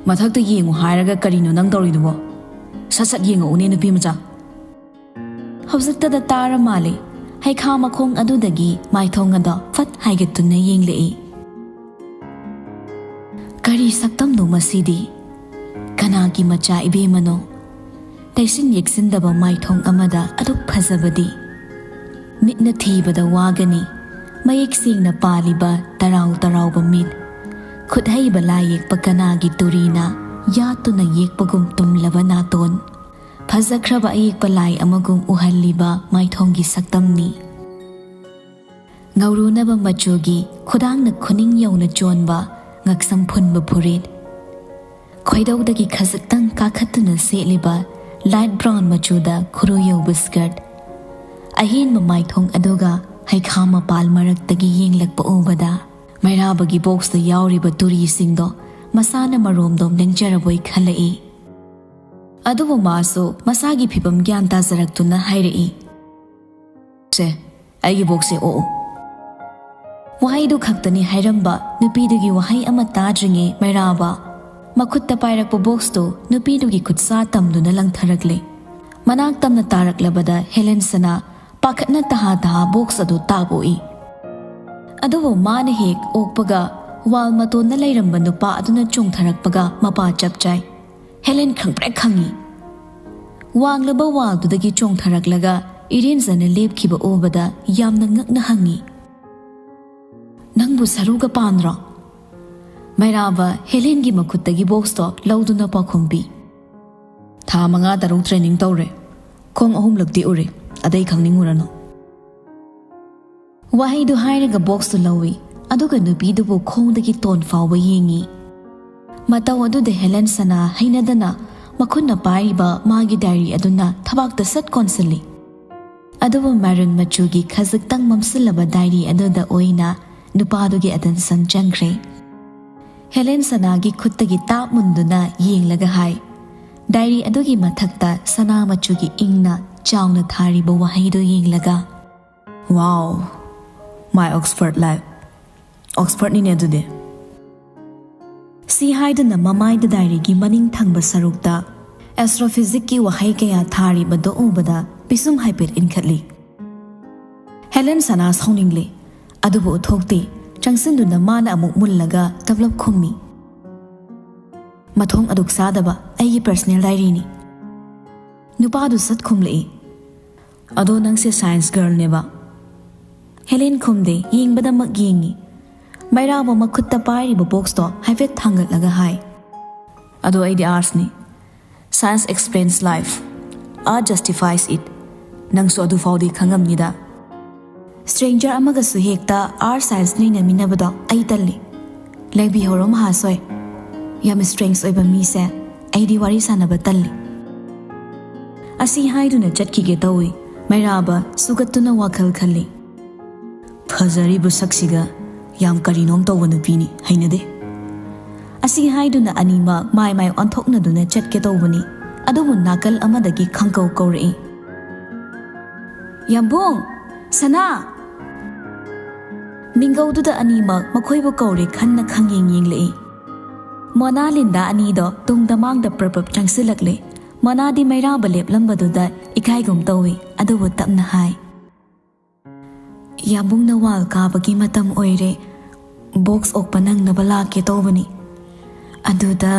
"ꯃꯊꯛꯇ ꯌꯦꯡꯉꯨ ꯍꯥꯏꯔꯒ ꯀꯔꯤꯅꯣ ꯅꯪ ꯇꯧꯔꯤꯗꯨꯕꯣ? ꯁꯠ ꯁꯠ ꯌꯦꯡꯉꯛꯎꯅꯦ, ꯅꯨꯄꯤ ꯃꯆꯥ꯫ ꯍꯧꯖꯤꯛꯇꯗ ꯇꯥꯔ ꯃꯥꯜꯂꯦ꯫ ꯍꯩꯈꯥ ꯃꯈꯣꯡ ꯑꯗꯨꯗꯒꯤ ꯃꯥꯏꯊꯣꯡ ꯑꯗꯣ ꯐꯠ ꯍꯥꯏꯒꯠꯇꯨꯅ ꯌꯦꯡꯂꯛꯏ꯫ ꯀꯔꯤ ꯁꯛꯇꯝꯅꯣ ꯃꯁꯤꯗꯤ? ꯀꯅꯥꯒꯤ ꯃꯆꯥ ꯏꯕꯦꯝꯃꯅꯣ? ꯇꯩꯁꯤꯟ ꯌꯦꯛꯁꯤꯟꯗꯕ ꯃꯥꯏꯊꯣꯡ ꯑꯃꯗ ꯑꯗꯨꯛ ꯐꯖꯕꯗꯤ꯫ ꯃꯤꯠꯅ ꯊꯤꯕꯗ ꯋꯥꯒꯅꯤ꯫ ꯃꯌꯦꯛ ꯁꯦꯡꯅ ꯄꯥꯜꯂꯤꯕ ꯇꯔꯥꯎ ꯇꯔꯥꯎꯕ ꯃꯤꯠ꯫ ꯈꯨꯠꯍꯩꯕ ꯂꯥꯏ ꯌꯦꯛꯄ ꯀꯅꯥꯒꯤ ꯇꯨꯔꯤꯅ ꯌꯥꯠꯇꯨꯅ ꯌꯦꯛꯄꯒꯨꯝ ꯇꯨꯝꯂꯕ ꯅꯥꯇꯣꯟ꯫ ꯐꯖꯈ꯭ꯔꯕ ꯑꯌꯦꯛꯄ ꯂꯥꯏ ꯑꯃꯒꯨꯝ ꯎꯍꯜꯂꯤꯕ ꯃꯥꯏꯊꯣꯡꯒꯤ ꯁꯛꯇꯝꯅꯤ꯫ ꯉꯧꯔꯨꯅꯕ ꯃꯆꯨꯒꯤ ꯈꯨꯗꯥꯡꯅ ꯈꯨꯅꯤꯡ ꯌꯧꯅ ꯆꯣꯟꯕ ꯉꯛꯁꯝ ꯐꯨꯟꯕ ꯐꯨꯔꯤꯠ꯫ ꯈꯣꯏꯗꯧꯗꯒꯤ ꯈꯖꯤꯛꯇꯪ ꯀꯥꯈꯠꯇꯨꯅ ꯁꯦꯠꯂꯤꯕ light brown ꯃꯆꯨꯗ ꯈꯨꯔꯨ ꯌꯧꯕ skirt꯫ ꯑꯍꯦꯟꯕ ꯃꯥꯏꯊꯣꯡ ꯑꯗꯨꯒ ꯍꯩꯈꯥ ꯃꯄꯥꯜ ꯃꯔꯛꯇꯒꯤ ꯌꯦꯡꯂꯛꯄ ꯎꯕꯗ ꯃꯩꯔꯥꯕꯒꯤ boxꯇ ꯌꯥꯎꯔꯤꯕ ꯇꯨꯔꯤꯁꯤꯡꯗꯣ ꯃꯁꯥꯅ ꯃꯔꯣꯝꯗꯣꯝ ꯂꯦꯡꯖꯔꯕꯣꯏ ꯈꯜꯂꯛꯏ꯫ ꯑꯗꯨꯕꯨ ꯃꯥꯁꯨ ꯃꯁꯥꯒꯤ ꯐꯤꯕꯝ ꯒ꯭ꯌꯥꯟ ꯇꯥꯖꯔꯛꯇꯨꯅ ꯍꯥꯏꯔꯛꯏ, "ꯁꯦ, ꯑꯩꯒꯤ boxꯁꯦ ꯑꯣꯛꯎ꯫" ꯋꯥꯍꯩꯗꯨ ꯈꯛꯇꯅꯤ ꯍꯥꯏꯔꯝꯕ ꯅꯨꯄꯤꯗꯨꯒꯤ ꯋꯥꯍꯩ ꯑꯃ ꯇꯥꯗ꯭ꯔꯤꯉꯩ ꯃꯩꯔꯥꯕ ꯃꯈꯨꯠꯇ ꯄꯥꯏꯔꯛꯄ boxꯇꯨ ꯅꯨꯄꯤꯗꯨꯒꯤ ꯈꯨꯠꯁꯥ ꯇꯝꯗꯨꯅ ꯂꯪꯊꯔꯛꯂꯦ꯫ ꯃꯅꯥꯛ ꯇꯝꯅ ꯇꯥꯔꯛꯂꯕꯗ ꯍꯦꯂꯦꯟ ꯁꯅꯥ ꯄꯥꯈꯠꯅ ꯇꯍꯥ ꯇꯍꯥ box ꯑꯗꯨ ꯇꯥꯞ ꯑꯣꯛꯏ꯫ ꯑꯗꯨꯕꯨ ꯃꯥꯅ ꯍꯦꯛ ꯑꯣꯛꯄꯒ wall ꯃꯇꯣꯟꯗ ꯂꯩꯔꯝꯕ ꯅꯨꯄꯥ ꯑꯗꯨꯅ ꯆꯣꯡꯊꯔꯛꯄꯒ ꯃꯄꯥ ꯆꯞ ꯆꯥꯏ꯫ ꯍꯦꯂꯦꯟ ꯈꯪꯄ꯭ꯔꯦꯛ ꯈꯪꯉꯤ꯫ ꯋꯥꯡꯂꯕ wallꯗꯨꯗꯒꯤ ꯆꯣꯡꯊꯔꯛꯂꯒ ꯏꯔꯦꯟꯖꯅ ꯂꯦꯞꯈꯤꯕ ꯎꯕꯗ ꯌꯥꯝꯅ ꯉꯛꯅ ꯍꯪꯉꯤ, "ꯅꯪꯕꯨ ꯁꯔꯨꯒ ꯄꯥꯟꯗ꯭ꯔꯣ?" ꯃꯩꯔꯥꯕ ꯍꯦꯂꯦꯟꯒꯤ ꯃꯈꯨꯠꯇꯒꯤ boxꯇꯣ ꯂꯧꯗꯨꯅ ꯄꯥꯎꯈꯨꯝ ꯄꯤ, "ꯊꯥ ꯃꯉꯥ ꯇꯔꯨꯛ training ꯇꯧꯔꯦ꯫ ꯈꯣꯡ ꯑꯍꯨꯝꯂꯛꯇꯤ ꯎꯔꯦ꯫ ꯑꯇꯩ ꯈꯪꯅꯤꯡꯉꯨꯔꯅꯨ꯫" ꯋꯥꯍꯩꯗꯨ ꯍꯥꯏꯔꯒ boxꯇꯨ ꯂꯧꯏ, ꯑꯗꯨꯒ ꯅꯨꯄꯤꯗꯨꯕꯨ ꯈꯣꯡꯗꯒꯤ ꯇꯣꯟ ꯐꯥꯎꯕ ꯌꯦꯡꯏ꯫ ꯃꯇꯧ ꯑꯗꯨꯗ ꯍꯦꯂꯦꯟ ꯁꯅꯥ ꯍꯩꯅꯗꯅ ꯃꯈꯨꯠꯅ ꯄꯥꯏꯔꯤꯕ ꯃꯥꯒꯤ diary ꯑꯗꯨꯅ ꯊꯕꯥꯛꯇ ꯁꯠ ꯀꯣꯟꯁꯤꯜꯂꯤ꯫ ꯑꯗꯨꯕꯨ maroon ꯃꯆꯨꯒꯤ ꯈꯖꯤꯛꯇꯪ ꯃꯝꯁꯤꯜꯂꯕ diary ꯑꯗꯨꯗ ꯑꯣꯏꯅ ꯅꯨꯄꯥꯗꯨꯒꯤ attention ꯆꯪꯈ꯭ꯔꯦ꯫ ꯍꯦꯂꯦꯟ ꯁꯅꯥꯒꯤ ꯈꯨꯠꯇꯒꯤ ꯇꯥꯞ ꯃꯨꯟꯗꯨꯅ ꯌꯦꯡꯂꯒ ꯍꯥꯏ, diary ꯑꯗꯨꯒꯤ ꯃꯊꯛꯇ ꯁꯅꯥ ꯃꯆꯨꯒꯤ ꯏꯪꯅ ꯆꯥꯎꯅ ꯊꯥꯔꯤꯕ ꯋꯥꯍꯩꯗꯨ ꯌꯦꯡꯂꯒ, "Wow, my Oxford life꯫ Oxfordꯅꯤꯅꯦ ꯑꯗꯨꯗꯤ꯫" ꯁꯤ ꯍꯥꯏꯗꯨꯅ ꯃꯃꯥꯏꯗ diaryꯒꯤ ꯃꯅꯤꯡ ꯊꯪꯕ ꯁꯔꯨꯛꯇ ꯑꯦꯁꯇ꯭ꯔꯣꯐꯤꯖꯤꯛꯀꯤ ꯋꯥꯍꯩ ꯀꯌꯥ ꯊꯥꯔꯤꯕꯗꯣ ꯎꯕꯗ ꯄꯤꯁꯨꯝ ꯍꯥꯏꯐꯦꯠ ꯏꯟꯈꯠꯂꯤ꯫ ꯍꯦꯂꯦꯟ ꯁꯅꯥ ꯁꯥꯎꯅꯤꯡꯂꯦ, ꯑꯗꯨꯕꯨ ꯎꯠꯊꯣꯛꯇꯦ꯫ ꯆꯪꯁꯤꯟꯗꯨꯅ ꯃꯥꯅ ꯑꯃꯨꯛ ꯃꯨꯜꯂꯒ ꯇꯞꯂꯞ ꯈꯨꯝꯃꯤ꯫ ꯃꯊꯣꯡ ꯑꯗꯨꯛ ꯆꯥꯗꯕ ꯑꯩꯒꯤ ꯄꯔꯁꯅꯦꯜ ꯗꯥꯏꯔꯤꯅꯤ꯫ ꯅꯨꯄꯥꯗꯨ ꯁꯠ ꯈꯨꯝꯂꯛꯏ꯫ ꯑꯗꯣ ꯅꯪꯁꯦ ꯁꯥꯏꯟꯁ ꯒꯔꯜꯅꯦꯕ? ꯍꯦꯂꯦꯟ ꯈꯨꯝꯗꯦ, ꯌꯦꯡꯕꯗꯃꯛ ꯌꯦꯡꯉꯤ꯫ ꯃꯩꯔꯥꯕ ꯃꯈꯨꯠꯇ ꯄꯥꯏꯔꯤꯕ ꯕꯣꯛꯁꯇꯣ ꯍꯥꯏꯐꯦꯠ ꯊꯥꯡꯒꯠꯂꯒ ꯍꯥꯏ, ꯑꯗꯣ ꯑꯩꯗꯤ ꯑꯥꯔꯠꯁꯅꯤ꯫ Science explains life. Art justifies it. ꯅꯪꯁꯨ ꯑꯗꯨꯐꯥꯎꯗꯤ ꯈꯪꯉꯝꯅꯤꯗ꯫ ꯁ꯭ꯇ꯭ꯔꯦꯡꯖꯔ ꯑꯃꯒꯁꯨ ꯍꯦꯛꯇ ꯑꯥꯔꯠ ꯁꯥꯏꯟꯁ ꯅꯩꯅꯃꯤꯟꯅꯕꯗꯣ ꯑꯩ ꯇꯜꯂꯤ꯫ ꯂꯩꯕꯤꯍꯧꯔꯣ ꯃꯍꯥꯁꯣꯏ꯫ ꯌꯥꯝ ꯁ꯭ꯇ꯭ꯔꯦꯡꯁ ꯑꯣꯏꯕ ꯃꯤꯁꯦ ꯑꯩꯗꯤ ꯋꯥꯔꯤ ꯁꯥꯟꯅꯕ ꯇꯜꯂꯤ꯫ ꯑꯁꯤ ꯍꯥꯏꯗꯨꯅ ꯆꯠꯈꯤꯒꯦ ꯇꯧꯏ꯫ ꯃꯩꯔꯥꯕ ꯁꯨꯒꯠꯇꯨꯅ ꯋꯥꯈꯜ ꯈꯜꯂꯤ꯫ ꯐꯖꯔꯤꯕ ꯁꯛꯁꯤꯒ ꯌꯥꯝ ꯀꯔꯤꯅꯣꯝ ꯇꯧꯕ ꯅꯨꯄꯤꯅꯤ, ꯍꯩꯅꯗꯦ꯫ ꯑꯁꯤ ꯍꯥꯏꯗꯨꯅ ꯑꯅꯤꯃꯛ ꯃꯥꯏ ꯃꯥꯏ ꯑꯣꯟꯊꯣꯛꯅꯗꯨꯅ ꯆꯠꯀꯦ ꯇꯧꯕꯅꯤ, ꯑꯗꯨꯕꯨ ꯅꯥꯀꯜ ꯑꯃꯗꯒꯤ ꯈꯪꯀꯧ ꯀꯧꯔꯛꯏ꯫ "ꯌꯥꯝꯕꯨꯡ! ꯁꯅꯥ!" ꯃꯤꯡꯒꯧꯗꯨꯗ ꯑꯅꯤꯃꯛ ꯃꯈꯣꯏꯕꯨ ꯀꯧꯔꯦ ꯈꯟꯅ ꯈꯪꯌꯦꯡ ꯌꯦꯡꯂꯛꯏ꯫ ꯃꯣꯅꯥ ꯂꯤꯟꯗꯥ ꯑꯅꯤꯗꯣ ꯇꯨꯡꯗ ꯃꯥꯡꯗ ꯄ꯭ꯔꯞ ꯄ꯭ꯔꯞ ꯆꯪꯁꯤꯜꯂꯛꯂꯦ꯫ ꯃꯣꯅꯥꯗꯤ ꯃꯩꯔꯥꯕ ꯂꯦꯞꯂꯝꯕꯗꯨꯗ ꯏꯀꯥꯏꯒꯨꯝ ꯇꯧꯏ, ꯑꯗꯨꯕꯨ ꯇꯞꯅ ꯍꯥꯏ, "ꯌꯥꯝꯕꯨꯡꯅ ꯋꯥꯜ ꯀꯥꯕꯒꯤ ꯃꯇꯝ ꯑꯣꯏꯔꯦ, ꯕꯣꯛꯁ ꯑꯣꯛꯄ ꯅꯪꯅꯕ ꯂꯥꯛꯀꯦ ꯇꯧꯕꯅꯤ꯫ ꯑꯗꯨꯗ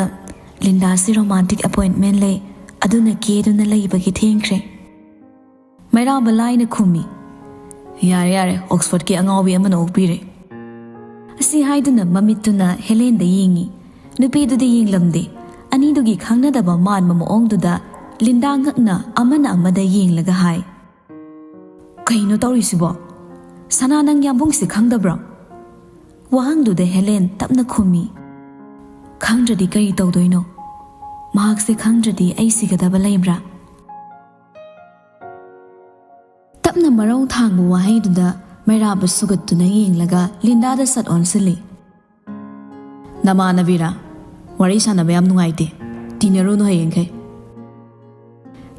ꯂꯤꯟꯗꯥꯁꯤ ꯔꯣꯃꯥꯟꯇꯤꯛ ꯑꯦꯄꯣꯏꯟꯠꯃꯦꯟ ꯂꯩ, ꯑꯗꯨꯅ ꯀꯦꯗꯨꯅ ꯂꯩꯕꯒꯤ ꯊꯦꯡꯈ꯭ꯔꯦ꯫" ꯃꯩꯔꯥꯕ ꯂꯥꯏꯅ ꯈꯨꯝꯃꯤ, "ꯌꯥꯔꯦ, ꯌꯥꯔꯦ, ꯑꯣꯛꯁꯐꯣꯔꯗꯀꯤ ꯑꯉꯥꯎꯕꯤ ꯑꯃꯅ ꯑꯣꯛꯄꯤꯔꯦ꯫" ꯑꯁꯤ ꯍꯥꯏꯗꯨꯅ ꯃꯃꯤꯠꯇꯨꯅ ꯍꯦꯂꯦꯟꯗ ꯌꯦꯡꯉꯤ꯫ ꯅꯨꯄꯤꯗꯨꯗꯤ ꯌꯦꯡꯂꯝꯗꯦ꯫ ꯑꯅꯤꯗꯨꯒꯤ ꯈꯪꯅꯗꯕ ꯃꯥꯟꯕ ꯃꯑꯣꯡꯗꯨꯗ ꯂꯤꯟꯗꯥ ꯉꯛꯅ ꯑꯃꯅ ꯑꯃꯗ ꯌꯦꯡꯂꯒ ꯍꯥꯏ, "ꯀꯩꯅꯣ ꯇꯧꯔꯤꯁꯤꯕꯣ? ꯁꯅꯥ, ꯅꯪ ꯌꯥꯝꯕꯨꯡꯁꯦ ꯈꯪꯗꯕ꯭ꯔꯣ?" ꯋꯥꯍꯪꯗꯨꯗ ꯍꯦꯂꯦꯟ ꯇꯞꯅ ꯈꯨꯝꯃꯤ, "ꯈꯪꯗ꯭ꯔꯗꯤ ꯀꯔꯤ ꯇꯧꯗꯣꯏꯅꯣ? ꯃꯍꯥꯛꯁꯦ ꯈꯪꯗ꯭ꯔꯗꯤ ꯑꯩ ꯁꯤꯒꯗꯕ ꯂꯩꯕ꯭ꯔꯥ?" ꯇꯞꯅ ꯃꯔꯧ ꯊꯥꯡꯕ ꯋꯥꯍꯩꯗꯨꯗ ꯃꯩꯔꯥꯕ ꯁꯨꯒꯠꯇꯨꯅ ꯌꯦꯡꯂꯒ ꯂꯤꯟꯗꯥꯗ ꯁꯠ ꯑꯣꯟꯁꯤꯜꯂꯤ꯫ "ꯅꯃꯥꯟꯅꯕꯤꯔꯥ? ꯋꯥꯔꯤ ꯁꯥꯟꯅꯕ ꯌꯥꯝ ꯅꯨꯡꯉꯥꯏꯇꯦ꯫ ꯇꯤꯟꯅꯔꯨꯅꯨ ꯍꯌꯦꯡꯈꯩ꯫"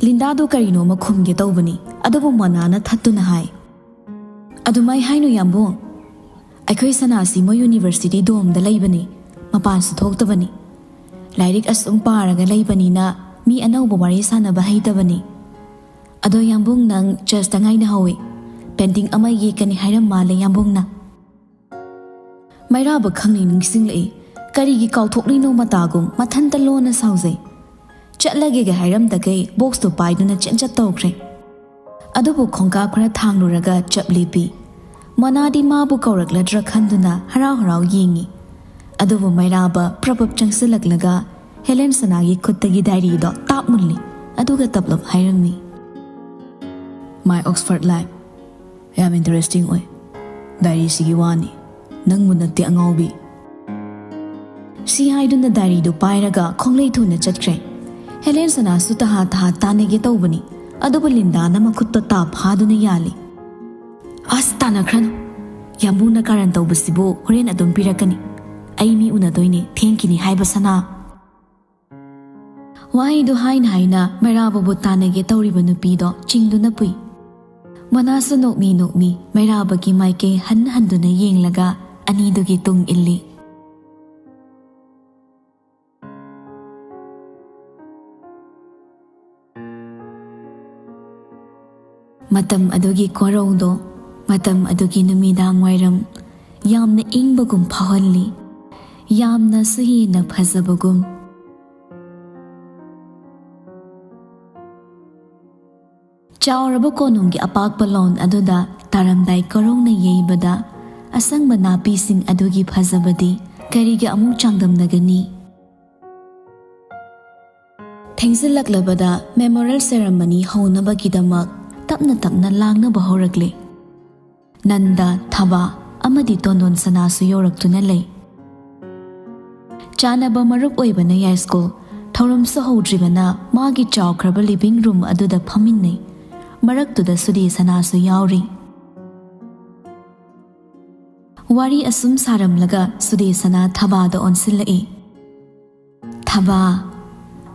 ꯂꯤꯟꯗꯥꯗꯣ ꯀꯔꯤꯅꯣꯃ ꯈꯨꯝꯒꯦ ꯇꯧꯕꯅꯤ, ꯑꯗꯨꯕꯨ ꯃꯣꯅꯥꯅ ꯊꯠꯇꯨꯅ ꯍꯥꯏ, "ꯑꯗꯨꯃꯥꯏ ꯍꯥꯏꯅꯨ ꯌꯥꯝꯕꯨꯡ꯫ ꯑꯩꯈꯣꯏ ꯁꯅꯥꯁꯤ ꯃꯣꯏ ꯌꯨꯅꯤꯚꯔꯁꯤꯇꯤ ꯗꯣꯝꯗ ꯂꯩꯕꯅꯤ, ꯃꯄꯥꯟꯁꯨ ꯊꯣꯛꯇꯕꯅꯤ꯫ ꯂꯥꯏꯔꯤꯛ ꯑꯁꯨꯝ ꯄꯥꯔꯒ ꯂꯩꯕꯅꯤꯅ ꯃꯤ ꯑꯅꯧꯕ ꯋꯥꯔꯤ ꯁꯥꯟꯅꯕ ꯍꯩꯇꯕꯅꯤ꯫ ꯑꯗꯣ ꯌꯥꯝꯕꯨꯡ, ꯅꯪ ꯆꯔꯆꯇ ꯉꯥꯏꯅꯍꯧꯋꯤ꯫ ꯄꯦꯟꯇꯤꯡ ꯑꯃ ꯌꯦꯛꯀꯅꯤ ꯍꯥꯏꯔꯝ ꯃꯥꯜꯂꯦ ꯌꯥꯝꯕꯨꯡꯅ꯫ ꯃꯩꯔꯥꯕ ꯈꯪꯅꯤꯡ ꯅꯤꯡꯁꯤꯡꯂꯛꯏ꯫ ꯀꯔꯤꯒꯤ ꯀꯥꯎꯊꯣꯛꯂꯤꯅꯣ ꯃꯇꯥꯒꯨꯝ ꯃꯊꯟꯇ ꯂꯣꯟꯅ ꯁꯥꯎꯖꯩ꯫ ꯆꯠꯂꯒꯦꯒ ꯍꯥꯏꯔꯝꯗꯈꯩ ꯕꯣꯛꯁꯇꯨ ꯄꯥꯏꯗꯨꯅ ꯆꯦꯟꯆꯠ ꯇꯧꯈ꯭ꯔꯦ꯫ ꯑꯗꯨꯕꯨ ꯈꯣꯡꯀꯥꯞ ꯈꯔ ꯊꯥꯡꯂꯨꯔꯒ ꯆꯞ ꯂꯦꯞꯄꯤ꯫ ꯃꯣꯅꯥꯗꯤ ꯃꯥꯕꯨ ꯀꯧꯔꯛꯂꯗ꯭ꯔꯥ ꯈꯟꯗꯨꯅ ꯍꯔꯥꯎ ꯍꯔꯥꯎ ꯌꯦꯡꯉꯤ꯫ ꯑꯗꯨꯕꯨ ꯃꯩꯔꯥꯕ ꯄ꯭ꯔꯞ ꯄ꯭ꯔꯞ ꯆꯪꯁꯤꯜꯂꯛꯂꯒ ꯍꯦꯂꯦꯟ ꯁꯅꯥꯒꯤ ꯈꯨꯠꯇꯒꯤ ꯗꯥꯏꯔꯤꯗꯣ ꯇꯥꯞ ꯃꯨꯜꯂꯤ꯫ ꯑꯗꯨꯒ ꯇꯞꯂꯞ ꯍꯥꯏꯔꯝꯃꯤ, "My Oxford Life꯫ ꯌꯥꯝ interesting ꯑꯣꯏ꯫ ꯗꯥꯏꯔꯤꯁꯤꯒꯤ ꯋꯥꯅꯤ꯫ ꯅꯪꯕꯨ ꯅꯠꯇꯦ ꯑꯉꯥꯎꯕꯤ꯫" ꯁꯤ ꯍꯥꯏꯗꯨꯅ ꯗꯥꯏꯔꯤꯗꯨ ꯄꯥꯏꯔꯒ ꯈꯣꯡꯂꯩ ꯊꯨꯅ ꯆꯠꯈ꯭ꯔꯦ꯫ ꯍꯦꯂꯦꯟ ꯁꯅꯥꯁꯨ ꯇꯍꯥ ꯇꯍꯥ ꯇꯥꯟꯅꯒꯦ ꯇꯧꯕꯅꯤ, ꯑꯗꯨꯕꯨ ꯂꯤꯟꯗꯥꯅ ꯃꯈꯨꯠꯇꯣ ꯇꯥꯞ ꯐꯥꯗꯨꯅ ꯌꯥꯜꯂꯤ꯫ "ꯑꯁ, ꯇꯥꯟꯅꯈ꯭ꯔꯅꯨ꯫ ꯌꯥꯝꯕꯨꯡꯅ ꯀꯥꯔꯟ ꯇꯧꯕꯁꯤꯕꯨ ꯍꯣꯔꯦꯟ ꯑꯗꯨꯝ ꯄꯤꯔꯛꯀꯅꯤ꯫ ꯑꯩ ꯃꯤ ꯎꯅꯗꯣꯏꯅꯦ, ꯊꯦꯡꯈꯤꯅꯤ ꯍꯥꯏꯕ ꯁꯅꯥ꯫" ꯋꯥꯍꯩꯗꯨ ꯍꯥꯏꯅ ꯍꯥꯏꯅ ꯃꯩꯔꯥꯕꯕꯨ ꯇꯥꯟꯅꯒꯦ ꯇꯧꯔꯤꯕ ꯅꯨꯄꯤꯗꯣ ꯆꯤꯡꯗꯨꯅ ꯄꯨꯏ꯫ ꯃꯣꯅꯥꯁꯨ ꯅꯣꯛꯃꯤ ꯅꯣꯛꯃꯤ ꯃꯩꯔꯥꯕꯒꯤ ꯃꯥꯏꯀꯩ ꯍꯟ ꯍꯟꯗꯨꯅ ꯌꯦꯡꯂꯒ ꯑꯅꯤꯗꯨꯒꯤ ꯇꯨꯡ ꯏꯜꯂꯤ꯫ ꯃꯇꯝ ꯑꯗꯨꯒꯤ ꯀꯣꯔꯧꯗꯣ, ꯃꯇꯝ ꯑꯗꯨꯒꯤ ꯅꯨꯃꯤꯗꯥꯡ ꯋꯥꯏꯔꯝ, ꯌꯥꯝꯅ ꯏꯪꯕꯒꯨꯝ ꯐꯥꯎꯍꯜꯂꯤ, ꯌꯥꯝꯅꯁꯨ ꯍꯦꯟꯅ ꯐꯖꯕꯒꯨꯝ꯫ ꯆꯥꯎꯔꯕ ꯀꯣꯅꯨꯡꯒꯤ ꯑꯄꯥꯛꯄ lawn ꯑꯗꯨꯗ ꯇꯥꯔꯝꯗꯥꯏ ꯀꯣꯔꯧꯅ ꯌꯩꯕꯗ ꯑꯁꯪꯕ ꯅꯥꯄꯤꯁꯤꯡ ꯑꯗꯨꯒꯤ ꯐꯖꯕꯗꯤ ꯀꯔꯤꯒ ꯑꯃꯨꯛ ꯆꯥꯡꯗꯝꯅꯒꯅꯤ? ꯊꯦꯡꯖꯤꯜꯂꯛꯂꯕꯗ memorial ceremony ꯍꯧꯅꯕꯒꯤꯗꯃꯛ ꯇꯞꯅ ꯇꯞꯅ ꯂꯥꯡꯅꯕ ꯍꯧꯔꯛꯂꯦ꯫ ꯅꯟꯗ, ꯊꯕꯥ ꯑꯃꯗꯤ ꯇꯣꯟꯗꯣꯟ ꯁꯅꯥꯁꯨ ꯌꯧꯔꯛꯇꯨꯅ ꯂꯩ꯫ ꯆꯥꯅꯕ ꯃꯔꯨꯞ ꯑꯣꯏꯕꯅ ꯌꯥꯏꯁ꯭ꯀꯨꯜ ꯊꯧꯔꯝꯁꯨ ꯍꯧꯗ꯭ꯔꯤꯕꯅ ꯃꯥꯒꯤ ꯆꯥꯎꯈ꯭ꯔꯕ living room ꯑꯗꯨꯗ ꯐꯝꯃꯤꯟꯅꯩ꯫ ꯃꯔꯛꯇꯨꯗ ꯁꯨꯗꯦ ꯁꯅꯥꯁꯨ ꯌꯥꯎꯔꯤ꯫ ꯋꯥꯔꯤ ꯑꯁꯨꯝ ꯁꯥꯔꯝꯂꯒ ꯁꯨꯗꯦ ꯁꯅꯥ ꯊꯕꯥꯗ ꯑꯣꯟꯁꯤꯜꯂꯛꯏ꯫ "ꯊꯕꯥ,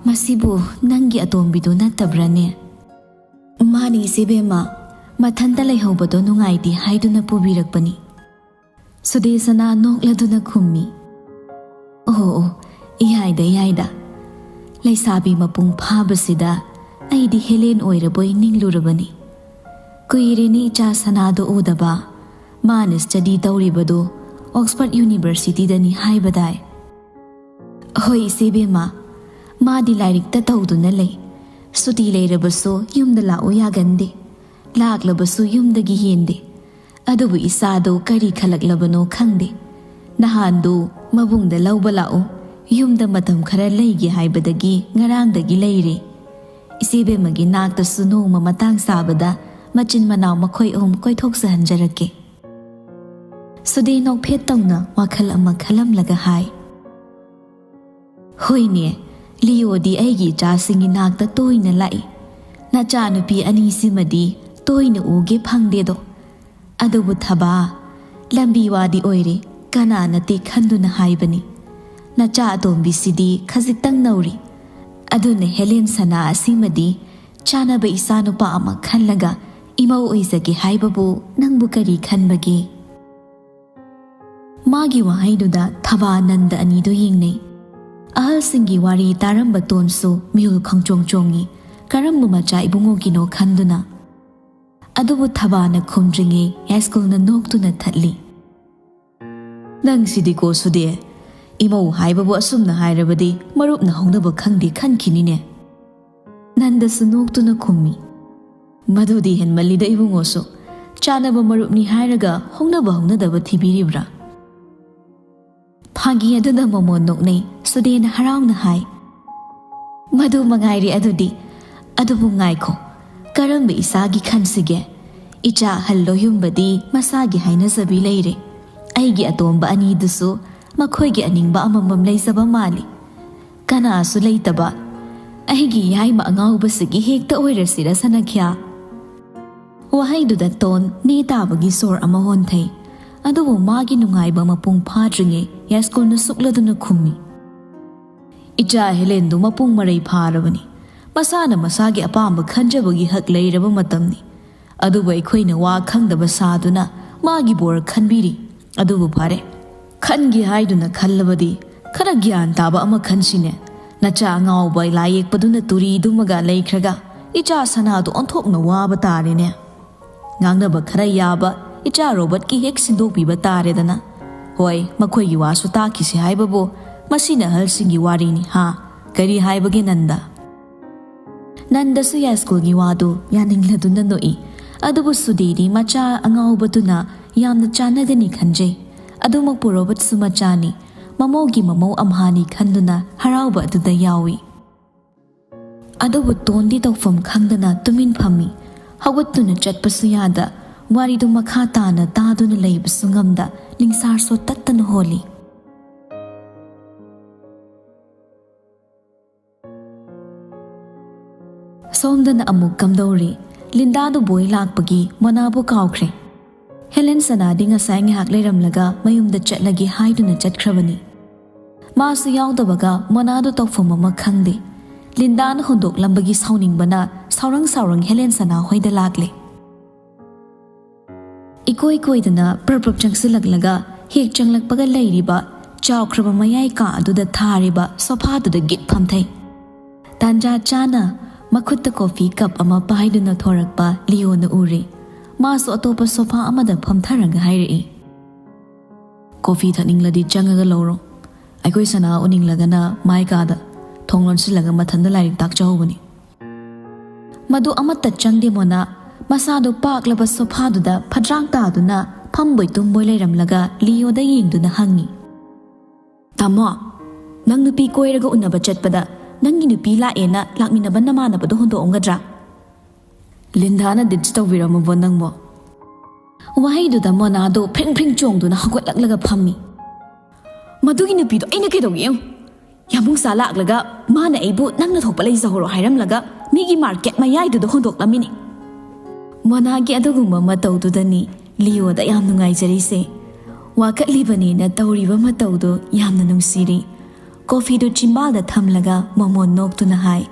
ꯃꯁꯤꯕꯨ ꯅꯪꯒꯤ ꯑꯇꯣꯝꯕꯤꯗꯨ ꯅꯠꯇꯕ꯭ꯔꯅꯦ?" "ꯃꯥꯅꯤ, ꯏꯆꯦ ꯕꯦꯝꯃ꯫ ꯃꯊꯟꯇ ꯂꯩꯍꯧꯕꯗꯣ ꯅꯨꯡꯉꯥꯏꯇꯦ ꯍꯥꯏꯗꯨꯅ ꯄꯨꯕꯤꯔꯛꯄꯅꯤ꯫" ꯁꯨꯗꯦꯁꯅꯥ ꯅꯣꯛꯂꯗꯨꯅ ꯈꯨꯝꯃꯤ꯫ "ꯑꯣ, ꯑꯣ, ꯏꯌꯥꯏꯗ, ꯏꯌꯥꯏꯗ꯫ ꯂꯩꯁꯥꯕꯤ ꯃꯄꯨꯡ ꯐꯥꯕꯁꯤꯗ ꯑꯩꯗꯤ ꯍꯦꯂꯦꯟ ꯑꯣꯏꯔꯕꯣꯏ ꯅꯤꯡꯂꯨꯔꯕꯅꯤ꯫ ꯀꯨꯏꯔꯦꯅꯦ ꯏꯆꯥ ꯁꯅꯥꯗꯣ ꯎꯗꯕ꯫ ꯃꯥꯅ ꯁ꯭ꯇꯗꯤ ꯇꯧꯔꯤꯕꯗꯨ ꯑꯣꯛꯁꯐꯣꯔꯗ ꯌꯨꯅꯤꯚꯔꯁꯤꯇꯤꯗꯅꯤ ꯍꯥꯏꯕꯗꯥꯏ? ꯍꯣꯏ ꯏꯆꯦꯕꯦꯝꯃ, ꯃꯥꯗꯤ ꯂꯥꯏꯔꯤꯛꯇ ꯇꯧꯗꯨꯅ ꯂꯩ꯫ ꯁꯨꯇꯤ ꯂꯩꯔꯕꯁꯨ ꯌꯨꯝꯗ ꯂꯥꯛꯎ ꯌꯥꯒꯟꯗꯦ꯫ ꯂꯥꯛꯂꯕꯁꯨ ꯌꯨꯝꯗꯒꯤ ꯍꯦꯟꯗꯦ꯫ ꯑꯗꯨꯕꯨ ꯏꯆꯥꯗꯣ ꯀꯔꯤ ꯈꯜꯂꯛꯂꯕꯅꯣ ꯈꯪꯗꯦ꯫ ꯅꯍꯥꯟꯗꯨ ꯃꯕꯨꯡꯗ ꯂꯧꯕ ꯂꯥꯛꯎ, ꯌꯨꯝꯗ ꯃꯇꯝ ꯈꯔ ꯂꯩꯒꯦ ꯍꯥꯏꯕꯗꯒꯤ ꯉꯔꯥꯡꯗꯒꯤ ꯂꯩꯔꯦ꯫ ꯏꯆꯦꯕꯦꯝꯃꯒꯤ ꯅꯥꯛꯇꯁꯨ ꯅꯣꯡꯃ ꯃꯇꯥꯡ ꯆꯥꯕꯗ ꯃꯆꯤꯟ ꯃꯅꯥꯎ ꯃꯈꯣꯏ ꯑꯍꯨꯝ ꯀꯣꯏꯊꯣꯛꯆꯍꯟꯖꯔꯛꯀꯦ꯫ ꯁꯨꯗꯦ ꯅꯣꯛꯐꯦꯠ ꯇꯧꯅ ꯋꯥꯈꯜ ꯑꯃ ꯈꯜꯂꯝꯂꯒ ꯍꯥꯏ, ꯍꯣꯏꯅꯦ, ꯂꯤꯌꯣꯗꯤ ꯑꯩꯒꯤ ꯏꯆꯥꯁꯤꯡꯒꯤ ꯅꯥꯛꯇ ꯇꯣꯏꯅ ꯂꯥꯛꯏ꯫ ꯅꯆꯥꯅꯨꯄꯤ ꯑꯅꯤꯁꯤꯃꯗꯤ ꯇꯣꯏꯅ ꯎꯒꯦ ꯐꯪꯗꯦꯗꯣ꯫ ꯑꯗꯨꯕꯨ ꯊꯕꯥ, ꯂꯝꯕꯤ ꯋꯥꯗꯤ ꯑꯣꯏꯔꯦ, ꯀꯅꯥ ꯅꯠꯇꯦ ꯈꯟꯗꯨꯅ ꯍꯥꯏꯕꯅꯤ꯫ ꯅꯆꯥ ꯑꯇꯣꯝꯕꯤꯁꯤꯗꯤ ꯈꯖꯤꯛꯇꯪ ꯅꯧꯔꯤ꯫ ꯑꯗꯨꯅ ꯍꯦꯂꯦꯟ ꯁꯅꯥ ꯑꯁꯤꯃꯗꯤ ꯆꯥꯅꯕ ꯏꯆꯥꯅꯨꯄꯥ ꯑꯃ ꯈꯜꯂꯒ ꯏꯃꯧ ꯑꯣꯏꯖꯒꯦ ꯍꯥꯏꯕꯕꯨ ꯅꯪꯕꯨ ꯀꯔꯤ ꯈꯟꯕꯒꯦ? ꯃꯥꯒꯤ ꯋꯥꯍꯩꯗꯨꯗ ꯊꯕꯥ ꯅꯟꯗ ꯑꯅꯤꯗꯨ ꯌꯦꯡꯅꯩ꯫ ꯑꯍꯜꯁꯤꯡꯒꯤ ꯋꯥꯔꯤ ꯇꯥꯔꯝꯕ ꯇꯣꯟꯁꯨ ꯃꯤꯍꯨꯜ ꯈꯪꯆꯣꯡ ꯆꯣꯡꯉꯤ, ꯀꯔꯝꯕ ꯃꯆꯥ ꯏꯕꯨꯡꯉꯣꯒꯤꯅꯣ ꯈꯟꯗꯨꯅ꯫ ꯑꯗꯨꯕꯨ ꯊꯕꯥꯅ ꯈꯨꯝꯗ꯭ꯔꯤꯉꯩ ꯌꯥꯏꯁ꯭ꯀꯨꯜꯅ ꯅꯣꯛꯇꯨꯅ ꯊꯠꯂꯤ꯫ ꯅꯪꯁꯤꯗꯤꯀꯣ ꯁꯨꯗꯦ, ꯏꯃꯧ ꯍꯥꯏꯕꯕꯨ ꯑꯁꯨꯝꯅ ꯍꯥꯏꯔꯕꯗꯤ ꯃꯔꯨꯞꯅ ꯍꯧꯅꯕ ꯈꯪꯗꯦ ꯈꯟꯈꯤꯅꯤꯅꯦ꯫ ꯅꯟꯗꯁꯨ ꯅꯣꯛꯇꯨꯅ ꯈꯨꯝꯃꯤ, ꯃꯗꯨꯗꯤ ꯍꯦꯟꯃꯜꯂꯤꯗ ꯏꯕꯨꯡꯉꯣꯁꯨ꯫ ꯆꯥꯅꯕ ꯃꯔꯨꯞꯅꯤ ꯍꯥꯏꯔꯒ ꯍꯧꯅꯕ ꯍꯧꯅꯗꯕ ꯊꯤꯕꯤꯔꯤꯕ꯭ꯔꯥ? ꯐꯥꯒꯤ ꯑꯗꯨꯗ ꯃꯃꯣꯟ ꯅꯣꯛꯅꯩ꯫ ꯁꯨꯗꯦꯅ ꯍꯔꯥꯎꯅ ꯍꯥꯏ, ꯃꯗꯨ ꯃꯉꯥꯏꯔꯦ ꯑꯗꯨꯗꯤ꯫ ꯑꯗꯨꯕꯨ ꯉꯥꯏꯈꯣ, ꯀꯔꯝꯕ ꯏꯆꯥꯒꯤ ꯈꯟꯁꯤꯒꯦ? ꯏꯆꯥ ꯑꯍꯜ ꯂꯣꯌꯨꯝꯕꯗꯤ ꯃꯁꯥꯒꯤ ꯍꯥꯏꯅꯖꯕꯤ ꯂꯩꯔꯦ꯫ ꯑꯩꯒꯤ ꯑꯇꯣꯝꯕ ꯑꯅꯤꯗꯨꯁꯨ ꯃꯈꯣꯏꯒꯤ ꯑꯅꯤꯡꯕ ꯑꯃꯃꯝ ꯂꯩꯖꯕ ꯃꯥꯜꯂꯤ꯫ ꯀꯅꯥꯁꯨ ꯂꯩꯇꯕ ꯑꯩꯒꯤ ꯌꯥꯏꯃ ꯑꯉꯥꯎꯕꯁꯤꯒꯤ ꯍꯦꯛꯇ ꯑꯣꯏꯔꯁꯤꯔ ꯁꯅꯈ꯭ꯌꯥ? ꯋꯥꯍꯩꯗꯨꯗ ꯇꯣꯟ ꯅꯦ ꯇꯥꯕꯒꯤ ꯁꯣꯔ ꯑꯃ ꯍꯣꯟꯊꯩ꯫ ꯑꯗꯨꯕꯨ ꯃꯥꯒꯤ ꯅꯨꯡꯉꯥꯏꯕ ꯃꯄꯨꯡ ꯐꯥꯗ꯭ꯔꯤꯉꯩ ꯌꯥꯏꯁ꯭ꯀꯨꯜꯅ ꯁꯨꯛꯂꯗꯨꯅ ꯈꯨꯝꯃꯤ, ꯏꯆꯥ ꯍꯦꯂꯦꯟꯗꯨ ꯃꯄꯨꯡ ꯃꯔꯩ ꯐꯥꯔꯕꯅꯤ꯫ ꯃꯁꯥꯅ ꯃꯁꯥꯒꯤ ꯑꯄꯥꯝꯕ ꯈꯟꯖꯕꯒꯤ ꯍꯛ ꯂꯩꯔꯕ ꯃꯇꯝꯅꯤ꯫ ꯑꯗꯨꯕꯨ ꯑꯩꯈꯣꯏꯅ ꯋꯥ ꯈꯪꯗꯕ ꯁꯥꯗꯨꯅ ꯃꯥꯒꯤ ꯕꯣꯔ ꯈꯟꯕꯤꯔꯤ꯫ ꯑꯗꯨꯕꯨ ꯐꯔꯦ, ꯈꯟꯒꯦ ꯍꯥꯏꯗꯨꯅ ꯈꯜꯂꯕꯗꯤ ꯈꯔ ꯒ꯭ꯌꯥꯟ ꯇꯥꯕ ꯑꯃ ꯈꯟꯁꯤꯅꯦ꯫ "ꯅꯆꯥ ꯑꯉꯥꯎꯕ ꯂꯥꯏ ꯌꯦꯛꯄꯗꯨꯅ ꯇꯨꯔꯤꯗꯨꯃꯒ ꯂꯩꯈ꯭ꯔꯒ ꯏꯆꯥ ꯁꯅꯥꯗꯨ ꯑꯣꯟꯊꯣꯛꯅ ꯋꯥꯕ ꯇꯥꯔꯦꯅꯦ꯫ ꯉꯥꯡꯅꯕ ꯈꯔ ꯌꯥꯕ ꯏꯆꯥ ꯔꯣꯕꯔꯠꯀꯤ ꯍꯦꯛ ꯁꯤꯟꯗꯣꯛꯄꯤꯕ ꯇꯥꯔꯦꯗꯅ꯫ ꯍꯣꯏ, ꯃꯈꯣꯏꯒꯤ ꯋꯥꯁꯨ ꯇꯥꯈꯤꯁꯤ ꯍꯥꯏꯕꯕꯨ ꯃꯁꯤꯅ ꯑꯍꯜꯁꯤꯡꯒꯤ ꯋꯥꯔꯤꯅꯤ ꯍꯥ? ꯀꯔꯤ ꯍꯥꯏꯕꯒꯦ ꯅꯟꯗ?" ꯅꯟꯗꯁꯨ ꯌꯥꯏꯁ꯭ꯀꯨꯜꯒꯤ ꯋꯥꯗꯨ ꯌꯥꯅꯤꯡꯂꯗꯨꯅ ꯅꯣꯛꯏ꯫ ꯑꯗꯨꯕꯨ ꯁꯨꯗꯦꯗꯤ ꯃꯆꯥ ꯑꯉꯥꯎꯕꯗꯨꯅ ꯌꯥꯝꯅ ꯆꯥꯟꯅꯒꯅꯤ ꯈꯟꯖꯩ꯫ ꯑꯗꯨꯃꯛꯄꯨ ꯔꯣꯕꯔꯠꯁꯨ ꯃꯆꯥꯅꯤ, ꯃꯃꯧꯒꯤ ꯃꯃꯧ ꯑꯝꯍꯥꯅꯤ ꯈꯟꯗꯨꯅ ꯍꯔꯥꯎꯕ ꯑꯗꯨꯗ ꯌꯥꯎꯏ꯫ ꯑꯗꯨꯕꯨ ꯇꯣꯟꯗꯤ ꯇꯧꯐꯝ ꯈꯪꯗꯅ ꯇꯨꯃꯤꯟ ꯐꯝꯃꯤ꯫ ꯍꯧꯒꯠꯇꯨꯅ ꯆꯠꯄꯁꯨ ꯌꯥꯗ, ꯋꯥꯔꯤꯗꯨ ꯃꯈꯥ ꯇꯥꯅ ꯇꯥꯗꯨꯅ ꯂꯩꯕꯁꯨ ꯉꯝꯗ, ꯅꯤꯡꯁꯥꯔ ꯁꯣꯠꯇꯠꯇꯅ ꯍꯣꯜꯂꯤ꯫ ꯁꯣꯝꯗꯅ ꯑꯃꯨꯛ ꯀꯝꯗꯧꯔꯤ? ꯂꯤꯟꯗꯥꯗꯨ ꯕꯣꯏ ꯂꯥꯛꯄꯒꯤ ꯃꯣꯅꯥꯕꯨ ꯀꯥꯎꯈ꯭ꯔꯦ꯫ ꯍꯦꯂꯦꯟ ꯁꯅꯥꯗꯤ ꯉꯁꯥꯏ ꯉꯥꯏꯍꯥꯛ ꯂꯩꯔꯝꯂꯒ ꯃꯌꯨꯝꯗ ꯆꯠꯂꯒꯦ ꯍꯥꯏꯗꯨꯅ ꯆꯠꯈ꯭ꯔꯕꯅꯤ꯫ ꯃꯥꯁꯨ ꯌꯥꯎꯗꯕꯒ ꯃꯣꯅꯥꯗꯨ ꯇꯧꯐꯝ ꯑꯃ ꯈꯪꯗꯦ꯫ ꯂꯤꯟꯗꯥꯅ ꯍꯨꯟꯗꯣꯛꯂꯝꯕꯒꯤ ꯁꯥꯎꯅꯤꯡꯕꯅ ꯁꯥꯎꯔꯪ ꯁꯥꯎꯔꯪ ꯍꯦꯂꯦꯟ ꯁꯅꯥ ꯍꯣꯏꯗ ꯂꯥꯛꯂꯦ꯫ ꯏꯀꯣꯏ ꯀꯣꯏꯗꯅ ꯄ꯭ꯔꯞ ꯄ꯭ꯔꯞ ꯆꯪꯁꯤꯜꯂꯛꯂꯒ ꯍꯦꯛ ꯆꯪꯂꯛꯄꯒ ꯂꯩꯔꯤꯕ ꯆꯥꯎꯈ꯭ꯔꯕ ꯃꯌꯥꯏ ꯀꯥ ꯑꯗꯨꯗ ꯊꯥꯔꯤꯕ ꯁꯣꯐꯥꯗꯨꯗ ꯒꯤꯠ ꯐꯝꯊꯩ꯫ ꯇꯥꯟꯖꯥ ꯆꯥꯅ ꯃꯈꯨꯠꯇ ꯀꯣꯐꯤ ꯀꯞ ꯑꯃ ꯄꯥꯏꯗꯨꯅ ꯊꯣꯔꯛꯄ ꯂꯤꯌꯣꯅ ꯎꯔꯦ꯫ ꯃꯥꯁꯨ ꯑꯇꯣꯞꯄ ꯁꯣꯐꯥ ꯑꯃꯗ ꯐꯝꯊꯔꯒ ꯍꯥꯏꯔꯛꯏ, "ꯀꯣꯐꯤ ꯊꯛꯅꯤꯡꯂꯗꯤ ꯆꯪꯉꯒ ꯂꯧꯔꯣ꯫ ꯑꯩꯈꯣꯏ ꯁꯅꯥ ꯎꯅꯤꯡꯂꯒꯅ ꯃꯥꯏ ꯀꯥꯗ ꯊꯣꯡ ꯂꯣꯟꯁꯤꯜꯂꯒ ꯃꯊꯟꯇ ꯂꯥꯏꯔꯤꯛ ꯇꯥꯛꯆꯍꯧꯕꯅꯤ꯫" ꯃꯗꯨ ꯑꯃꯠꯇ ꯆꯪꯗꯦ ꯃꯣꯅꯥ꯫ ꯃꯁꯥꯗꯨ ꯄꯥꯛꯂꯕ ꯁꯣꯐꯥꯗꯨꯗ ꯐꯗ꯭ꯔꯥꯛ ꯇꯥꯗꯨꯅ ꯐꯝꯕꯣꯏ ꯇꯨꯝꯕꯣꯏ ꯂꯩꯔꯝꯂꯒ ꯂꯤꯌꯣꯗ ꯌꯦꯡꯗꯨꯅ ꯍꯪꯉꯤ, "ꯇꯥꯃꯣ, ꯅꯪ ꯅꯨꯄꯤ ꯀꯣꯏꯔꯒ ꯎꯅꯕ ꯆꯠꯄꯗ ꯅꯪꯒꯤ ꯅꯨꯄꯤ ꯂꯥꯛꯑꯦꯅ ꯂꯥꯛꯃꯤꯟꯅꯕ ꯅꯃꯥꯟꯅꯕꯗꯣ ꯍꯨꯟꯗꯣꯛꯑꯝꯒꯗ꯭ꯔꯥ?" "ꯂꯤꯟꯗꯥꯅ ꯗꯤꯠꯁ ꯇꯧꯕꯤꯔꯝꯃꯕꯣ ꯅꯪꯕꯣ?" ꯋꯥꯍꯩꯗꯨꯗ ꯃꯣꯅꯥꯗꯣ ꯐ꯭ꯔꯤꯡ ꯐ꯭ꯔꯤꯡ ꯆꯣꯡꯗꯨꯅ ꯍꯧꯒꯠꯂꯛꯂꯒ ꯐꯝꯃꯤ꯫ "ꯃꯗꯨꯒꯤ ꯅꯨꯄꯤꯗꯣ ꯑꯩꯅ ꯀꯩꯗꯧꯒꯦ ꯌꯦꯡꯉꯨ꯫ ꯌꯥꯝꯕꯨꯡꯁꯥ ꯂꯥꯛꯂꯒ ꯃꯥꯅ ꯑꯩꯕꯨ ꯅꯪꯅ ꯊꯣꯛꯄ ꯂꯩꯖꯍꯧꯔꯣ ꯍꯥꯏꯔꯝꯂꯒ ꯃꯤꯒꯤ ꯃꯥꯔꯀꯦꯠ ꯃꯌꯥꯏꯗꯨꯗ ꯍꯨꯟꯗꯣꯛꯂꯝꯃꯤꯅꯤ꯫" ꯃꯣꯅꯥꯒꯤ ꯑꯗꯨꯒꯨꯝꯕ ꯃꯇꯧꯗꯨꯗꯅꯤ ꯂꯤꯌꯣꯗ ꯌꯥꯝ ꯅꯨꯡꯉꯥꯏꯖꯔꯤꯁꯦ꯫ ꯋꯥꯀꯠꯂꯤꯕꯅꯦꯅ ꯇꯧꯔꯤꯕ ꯃꯇꯧꯗꯣ ꯌꯥꯝꯅ ꯅꯨꯡꯁꯤꯔꯤ꯫ ꯀꯣꯐꯤꯗꯨ ꯆꯤꯝꯕꯥꯜꯗ ꯊꯝꯂꯒ ꯃꯃꯣꯟ ꯅꯣꯛꯇꯨꯅ ꯍꯥꯏ꯫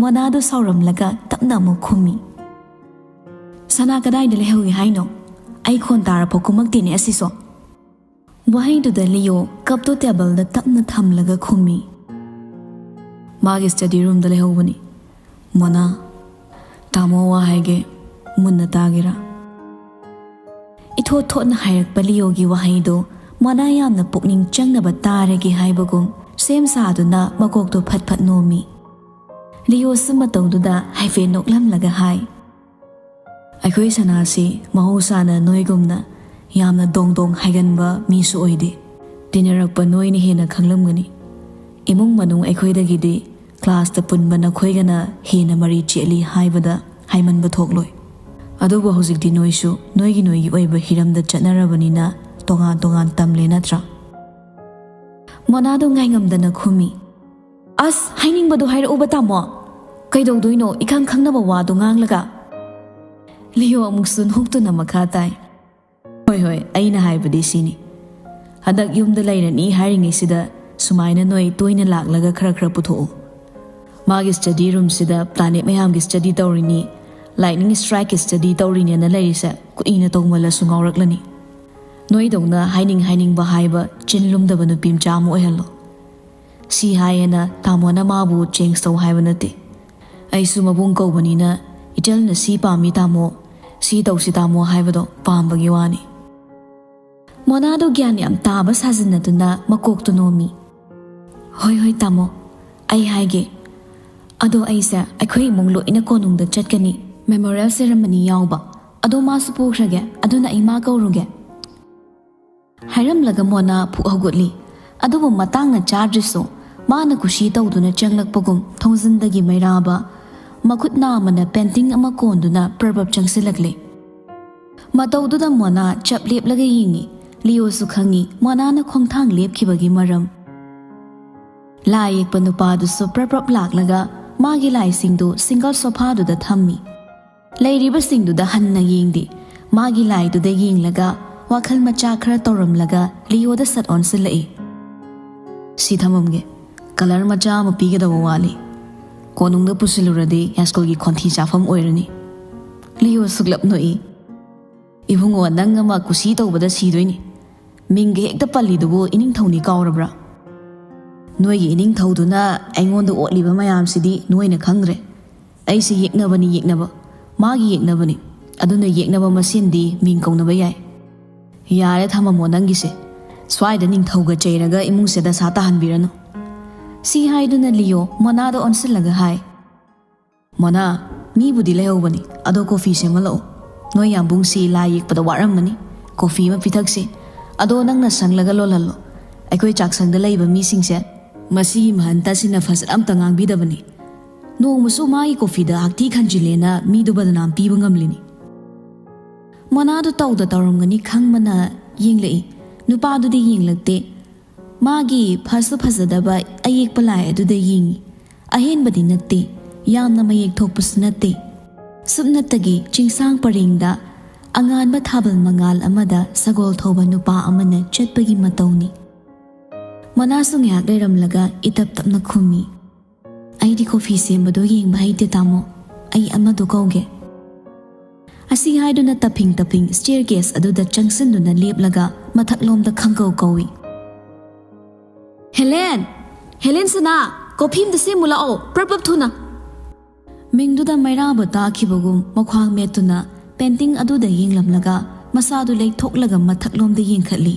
ꯃꯣꯅꯥꯗꯨ ꯁꯥꯎꯔꯝꯂꯒ ꯇꯞꯅ ꯑꯃꯨꯛ ꯈꯨꯝꯃꯤ, "ꯁꯅꯥ ꯀꯗꯥꯏꯗ ꯂꯩꯍꯧꯏ ꯍꯥꯏꯅꯣ? ꯑꯩ ꯈꯣꯟ ꯇꯥꯔꯐꯥꯎ ꯀꯨꯝꯃꯛꯇꯦꯅꯦ ꯑꯁꯤꯁꯨ꯫" ꯋꯥꯍꯩꯗꯨꯗ ꯂꯤꯌꯣ ꯀꯞꯇꯣ ꯇꯦꯕꯜꯗ ꯇꯞꯅ ꯊꯝꯂꯒ ꯈꯨꯝꯃꯤ, ꯃꯥꯒꯤ study roomꯗ ꯂꯩꯍꯧꯕꯅꯤ꯫ "ꯃꯣꯅꯥ, ꯇꯥꯃꯣ ꯋꯥ ꯍꯥꯏꯒꯦ, ꯃꯨꯟꯅ ꯇꯥꯒꯦꯔꯥ?" ꯏꯊꯣꯠ ꯊꯣꯠꯅ ꯍꯥꯏꯔꯛꯄ ꯂꯤꯌꯣꯒꯤ ꯋꯥꯍꯩꯗꯣ ꯃꯣꯅꯥ ꯌꯥꯝꯅ ꯄꯨꯛꯅꯤꯡ ꯆꯪꯅꯕ ꯇꯥꯔꯒꯦ ꯍꯥꯏꯕꯒꯨꯝ ꯁꯦꯝ ꯁꯥꯗꯨꯅ ꯃꯀꯣꯛꯇꯣ ꯐꯠ ꯐꯠ ꯅꯣꯝꯃꯤ꯫ ꯂꯤꯌꯣꯁꯨ ꯃꯇꯧꯗꯨꯗ ꯍꯥꯏꯐꯦꯠ ꯅꯣꯛꯂꯝꯂꯒ ꯍꯥꯏ, "ꯑꯩꯈꯣꯏ ꯁꯅꯥꯁꯤ ꯃꯍꯧꯁꯥꯅ ꯅꯣꯏꯒꯨꯝꯅ ꯌꯥꯝꯅ ꯗꯣꯡ ꯗꯣꯡ ꯍꯥꯏꯒꯟꯕ ꯃꯤꯁꯨ ꯑꯣꯏꯗꯦ꯫ ꯇꯤꯟꯅꯔꯛꯄ ꯅꯣꯏꯅ ꯍꯦꯟꯅ ꯈꯪꯂꯝꯒꯅꯤ꯫ ꯏꯃꯨꯡ ꯃꯅꯨꯡ ꯑꯩꯈꯣꯏꯗꯒꯤꯗꯤ classꯇ ꯄꯨꯟꯕ ꯅꯈꯣꯏꯒꯅ ꯍꯦꯟꯅ ꯃꯔꯤ ꯆꯦꯠꯂꯤ ꯍꯥꯏꯕꯗ ꯍꯥꯏꯃꯟꯕ ꯊꯣꯛꯂꯣꯏ꯫ ꯑꯗꯨꯕꯨ ꯍꯧꯖꯤꯛꯇꯤ ꯅꯣꯏꯁꯨ ꯅꯣꯏꯒꯤ ꯅꯣꯏꯒꯤ ꯑꯣꯏꯕ ꯍꯤꯔꯝꯗ ꯆꯠꯅꯔꯕꯅꯤꯅ ꯇꯣꯉꯥꯟ ꯇꯣꯉꯥꯟ ꯇꯝꯂꯦ ꯅꯠꯇ꯭ꯔꯥ?" ꯃꯣꯅꯥꯗꯣ ꯉꯥꯏꯉꯝꯗꯅ ꯈꯨꯝꯃꯤ, "ꯑꯁ, ꯍꯥꯏꯅꯤꯡꯕꯗꯣ ꯍꯥꯏꯔꯛꯎꯕ ꯇꯥꯃꯣ꯫ ꯀꯩꯗꯧꯗꯣꯏꯅꯣ ꯏꯈꯪ ꯈꯪꯅꯕ ꯋꯥꯗꯣ ꯉꯥꯡꯂꯒ?" ꯂꯤꯌꯣ ꯑꯃꯨꯛꯁꯨ ꯅꯣꯛꯇꯨꯅ ꯃꯈꯥ ꯇꯥꯏ, "ꯍꯣꯏ, ꯍꯣꯏ, ꯑꯩꯅ ꯍꯥꯏꯕꯗꯤ ꯁꯤꯅꯤ꯫ ꯍꯟꯗꯛ ꯌꯨꯝꯗ ꯂꯩꯔꯅꯤ ꯍꯥꯏꯔꯤꯉꯩꯁꯤꯗ ꯁꯨꯃꯥꯏꯅ ꯅꯣꯏ ꯇꯣꯏꯅ ꯂꯥꯛꯂꯒ ꯈꯔ ꯈꯔ ꯄꯨꯊꯣꯛꯎ꯫ ꯃꯥꯒꯤ study roomꯁꯤꯗ planet ꯃꯌꯥꯝꯒꯤ study ꯇꯧꯔꯤꯅꯤ, lightning strikeꯀꯤ study ꯇꯧꯔꯤꯅꯦꯅ ꯂꯩꯔꯤꯁꯦ ꯀꯨꯏꯅ ꯇꯧꯃꯜꯂꯁꯨ ꯉꯥꯎꯔꯛꯂꯅꯤ꯫ ꯅꯣꯏꯗꯧꯅ ꯍꯥꯏꯅꯤꯡ ꯍꯥꯏꯅꯤꯡꯕ ꯍꯥꯏꯕ ꯆꯤꯟ ꯂꯨꯝꯗꯕ ꯅꯨꯄꯤ ꯃꯆꯥ ꯑꯃ ꯑꯣꯏꯍꯜꯂꯣ꯫ ꯁꯤ ꯍꯥꯏꯌꯦꯅ ꯇꯥꯃꯣꯅ ꯃꯥꯕꯨ change ꯇꯧ ꯍꯥꯏꯕ ꯅꯠꯇꯦ꯫ ꯑꯩꯁꯨ ꯃꯕꯨꯡ ꯀꯧꯕꯅꯤꯅ ꯏꯆꯜꯅ ꯁꯤ ꯄꯥꯝꯃꯤ ꯇꯥꯃꯣ, ꯁꯤ ꯇꯧꯁꯤ ꯇꯥꯃꯣ ꯍꯥꯏꯕꯗꯣ ꯄꯥꯝꯕꯒꯤ ꯋꯥꯅꯤ꯫" ꯃꯣꯅꯥꯗꯣ ꯒ꯭ꯌꯥꯟ ꯌꯥꯝ ꯇꯥꯕ ꯁꯥꯖꯤꯟꯅꯗꯨꯅ ꯃꯀꯣꯛꯇꯨ ꯅꯣꯝꯃꯤ꯫ "ꯍꯣꯏ, ꯍꯣꯏ, ꯇꯥꯃꯣ, ꯑꯩ ꯍꯥꯏꯒꯦ꯫ ꯑꯗꯣ ꯑꯩꯁꯦ ꯑꯩꯈꯣꯏ ꯏꯃꯨꯡ ꯂꯣꯏꯅ ꯀꯣꯅꯨꯡꯗ ꯆꯠꯀꯅꯤ, memorial ceremony ꯌꯥꯎꯕ꯫ ꯑꯗꯣ ꯃꯥꯁꯨ ꯄꯨꯈ꯭ꯔꯒꯦ, ꯑꯗꯨꯅ ꯑꯩ ꯃꯥ ꯀꯧꯔꯨꯒꯦ꯫" ꯍꯥꯏꯔꯝꯂꯒ ꯃꯣꯅꯥ ꯐꯨꯛ ꯍꯧꯒꯠꯂꯤ꯫ ꯑꯗꯨꯕꯨ ꯃꯇꯥꯡꯅ ꯆꯥꯗ꯭ꯔꯤꯁꯨ ꯃꯥꯅ ꯀꯨꯁꯤ ꯇꯧꯗꯨꯅ ꯆꯪꯂꯛꯄꯒꯨꯝ ꯊꯣꯡꯖꯤꯟꯗꯒꯤ ꯃꯩꯔꯥꯕ ꯃꯈꯨꯠ ꯅꯥꯝꯃꯅ painting ꯑꯃ ꯀꯣꯟꯗꯨꯅ ꯄ꯭ꯔꯞ ꯄ꯭ꯔꯞ ꯆꯪꯁꯤꯜꯂꯛꯂꯦ꯫ ꯃꯇꯧꯗꯨꯗ ꯃꯣꯅꯥ ꯆꯞ ꯂꯦꯞꯂꯒ ꯌꯦꯡꯉꯤ꯫ ꯂꯤꯌꯣꯁꯨ ꯈꯪꯉꯤ ꯃꯣꯅꯥꯅ ꯈꯣꯡꯊꯥꯡ ꯂꯦꯞꯈꯤꯕꯒꯤ ꯃꯔꯝ꯫ ꯂꯥꯏ ꯌꯦꯛꯄ ꯅꯨꯄꯥꯗꯨꯁꯨ ꯄ꯭ꯔꯞ ꯄ꯭ꯔꯞ ꯂꯥꯛꯂꯒ ꯃꯥꯒꯤ ꯂꯥꯏꯁꯤꯡꯗꯨ single sofaꯗꯨꯗ ꯊꯝꯃꯤ꯫ ꯂꯩꯔꯤꯕꯁꯤꯡꯗꯨꯗ ꯍꯟꯅ ꯌꯦꯡꯗꯦ꯫ ꯃꯥꯒꯤ ꯂꯥꯏꯗꯨꯗ ꯌꯦꯡꯂꯒ ꯋꯥꯈꯜ ꯃꯆꯥ ꯈꯔ ꯇꯧꯔꯝꯂꯒ ꯂꯤꯌꯣꯗ ꯁꯠ ꯑꯣꯟꯁꯤꯜꯂꯛꯏ꯫ "ꯁꯤ ꯊꯝꯃꯝꯒꯦ꯫ Colour ꯃꯆꯥ ꯑꯃ ꯄꯤꯒꯗꯧꯕ ꯋꯥꯠꯂꯤ꯫ ꯀꯣꯅꯨꯡꯗ ꯄꯨꯁꯤꯜꯂꯨꯔꯗꯤ ꯌꯥꯏꯁ꯭ꯀꯨꯜꯒꯤ ꯈꯣꯟꯊꯤ ꯆꯥꯐꯝ ꯑꯣꯏꯔꯅꯤ꯫" ꯂꯤꯌꯣ ꯁꯨꯛꯂꯞ ꯅꯣꯛꯏ꯫ "ꯏꯕꯨꯡꯉꯣ, ꯅꯪ ꯑꯃ ꯀꯨꯁꯤ ꯇꯧꯕꯗ ꯁꯤꯗꯣꯏꯅꯤ꯫ ꯃꯤꯡꯒ ꯍꯦꯛꯇ ꯄꯜꯂꯤꯗꯨꯕꯨ ꯏꯅꯤꯡꯊꯧꯅꯤ ꯀꯥꯎꯔꯕ꯭ꯔꯥ?" "ꯅꯣꯏꯒꯤ ꯏꯅꯤꯡꯊꯧꯗꯨꯅ ꯑꯩꯉꯣꯟꯗ ꯑꯣꯠꯂꯤꯕ ꯃꯌꯥꯝꯁꯤꯗꯤ ꯅꯣꯏꯅ ꯈꯪꯗ꯭ꯔꯦ꯫ ꯑꯩꯁꯦ ꯌꯦꯛꯅꯕꯅꯤ, ꯌꯦꯛꯅꯕ꯫ ꯃꯥꯒꯤ ꯌꯦꯛꯅꯕꯅꯤ꯫ ꯑꯗꯨꯅ ꯌꯦꯛꯅꯕ ꯃꯁꯦꯟꯗꯤ ꯃꯤꯡ ꯀꯧꯅꯕ ꯌꯥꯏ꯫ ꯌꯥꯔꯦ, ꯊꯝꯃꯝꯃꯣ ꯅꯪꯒꯤꯁꯦ꯫ ꯁ꯭ꯋꯥꯏꯗ ꯅꯤꯡꯊꯧꯒ ꯆꯩꯔꯒ ꯏꯃꯨꯡꯁꯦ ꯗꯁꯥ ꯇꯥꯍꯟꯕꯤꯔꯅꯨ꯫" ꯁꯤ ꯍꯥꯏꯗꯨꯅ ꯂꯤꯌꯣ ꯃꯣꯅꯥꯗ ꯑꯣꯟꯁꯤꯜꯂꯒ ꯍꯥꯏ, "ꯃꯣꯅꯥ, ꯃꯤꯕꯨꯗꯤ ꯂꯩꯍꯧꯕꯅꯤ, ꯑꯗꯣ ꯀꯣꯐꯤ ꯁꯦꯝꯍꯜꯂꯛꯑꯣ꯫ ꯅꯣꯏ ꯌꯥꯝꯕꯨꯡꯁꯤ ꯂꯥꯏ ꯌꯦꯛꯄꯗ ꯋꯥꯔꯝꯃꯅꯤ꯫ ꯀꯣꯐꯤ ꯑꯃ ꯄꯤꯊꯛꯁꯤ꯫ ꯑꯗꯣ ꯅꯪꯅ ꯁꯪꯂꯒ ꯂꯣꯜꯍꯜꯂꯣ꯫ ꯑꯩꯈꯣꯏ ꯆꯥꯛꯁꯪꯗ ꯂꯩꯕ ꯃꯤꯁꯤꯡꯁꯦ ꯃꯁꯤꯒꯤ ꯃꯍꯟꯇꯥꯁꯤꯅ ꯐꯖꯅ ꯑꯝꯇ ꯉꯥꯡꯕꯤꯗꯕꯅꯤ꯫ ꯅꯣꯡꯃꯁꯨ ꯃꯥꯒꯤ ꯀꯣꯐꯤꯗ ꯍꯥꯛꯊꯤ ꯈꯟꯖꯤꯜꯂꯦꯅ ꯃꯤꯗꯨ ꯕꯗꯅꯥꯝ ꯄꯤꯕ ꯉꯝꯂꯤꯅꯤ꯫" ꯃꯣꯅꯥꯗꯨ ꯇꯧꯗ ꯇꯧꯔꯝꯒꯅꯤ ꯈꯪꯕꯅ ꯌꯦꯡꯂꯛꯏ꯫ ꯅꯨꯄꯥꯗꯨꯗꯤ ꯌꯦꯡꯂꯛꯇꯦ꯫ ꯃꯥꯒꯤ ꯐꯁꯨ ꯐꯖꯗꯕ ꯑꯌꯦꯛꯄ ꯂꯥꯏ ꯑꯗꯨꯗ ꯌꯦꯡꯏ꯫ ꯑꯍꯦꯟꯕꯗꯤ ꯅꯠꯇꯦ, ꯌꯥꯝꯅ ꯃꯌꯦꯛ ꯊꯣꯛꯄꯁꯨ ꯅꯠꯇꯦ꯫ ꯁꯨꯞꯅꯇꯒꯤ ꯆꯤꯡꯁꯥꯡ ꯄꯔꯦꯡꯗ ꯑꯉꯥꯟꯕ ꯊꯥꯕꯜ ꯃꯉꯥꯜ ꯑꯃꯗ ꯁꯒꯣꯜ ꯊꯧꯕ ꯅꯨꯄꯥ ꯑꯃꯅ ꯆꯠꯄꯒꯤ ꯃꯇꯧꯅꯤ꯫ ꯃꯣꯅꯥꯁꯨ ꯉꯥꯏꯍꯥꯛ ꯂꯩꯔꯝꯂꯒ ꯏꯇꯞ ꯇꯞꯅ ꯈꯨꯝꯃꯤ, "ꯑꯩꯗꯤ ꯀꯣꯐꯤ ꯁꯦꯝꯕꯗꯣ ꯌꯦꯡꯕ ꯍꯩꯇꯦ, ꯇꯥꯃꯣ꯫ ꯑꯩ ꯑꯃꯗꯣ ꯀꯧꯒꯦ꯫" ꯑꯁꯤ ꯍꯥꯏꯗꯨꯅ ꯇꯞꯐꯤꯡ ꯇꯞꯐꯤꯡ staircase ꯑꯗꯨꯗ ꯆꯪꯁꯤꯟꯗꯨꯅ ꯂꯦꯞꯂꯒ ꯃꯊꯛꯂꯣꯝꯗ ꯈꯪꯀꯧ ꯀꯧꯏ, "ꯍꯦꯂꯦꯟ! ꯍꯦꯂꯦꯟ ꯁꯅꯥ! ꯀꯣꯐꯤ ꯑꯝꯇ ꯁꯦꯝꯃꯨ ꯂꯥꯛꯑꯣ, ꯄ꯭ꯔꯞ ꯄ꯭ꯔꯞ ꯊꯨꯅ!" ꯃꯤꯡꯗꯨꯗ ꯃꯩꯔꯥꯕ ꯇꯥꯈꯤꯕꯒꯨꯝ ꯃꯈ꯭ꯋꯥꯡ ꯃꯦꯠꯇꯨꯅ painting ꯑꯗꯨꯗ ꯌꯦꯡꯂꯝꯂꯒ ꯃꯁꯥꯗꯨ ꯂꯩꯊꯣꯛꯂꯒ ꯃꯊꯛꯂꯣꯝꯗ ꯌꯦꯡꯈꯠꯂꯤ꯫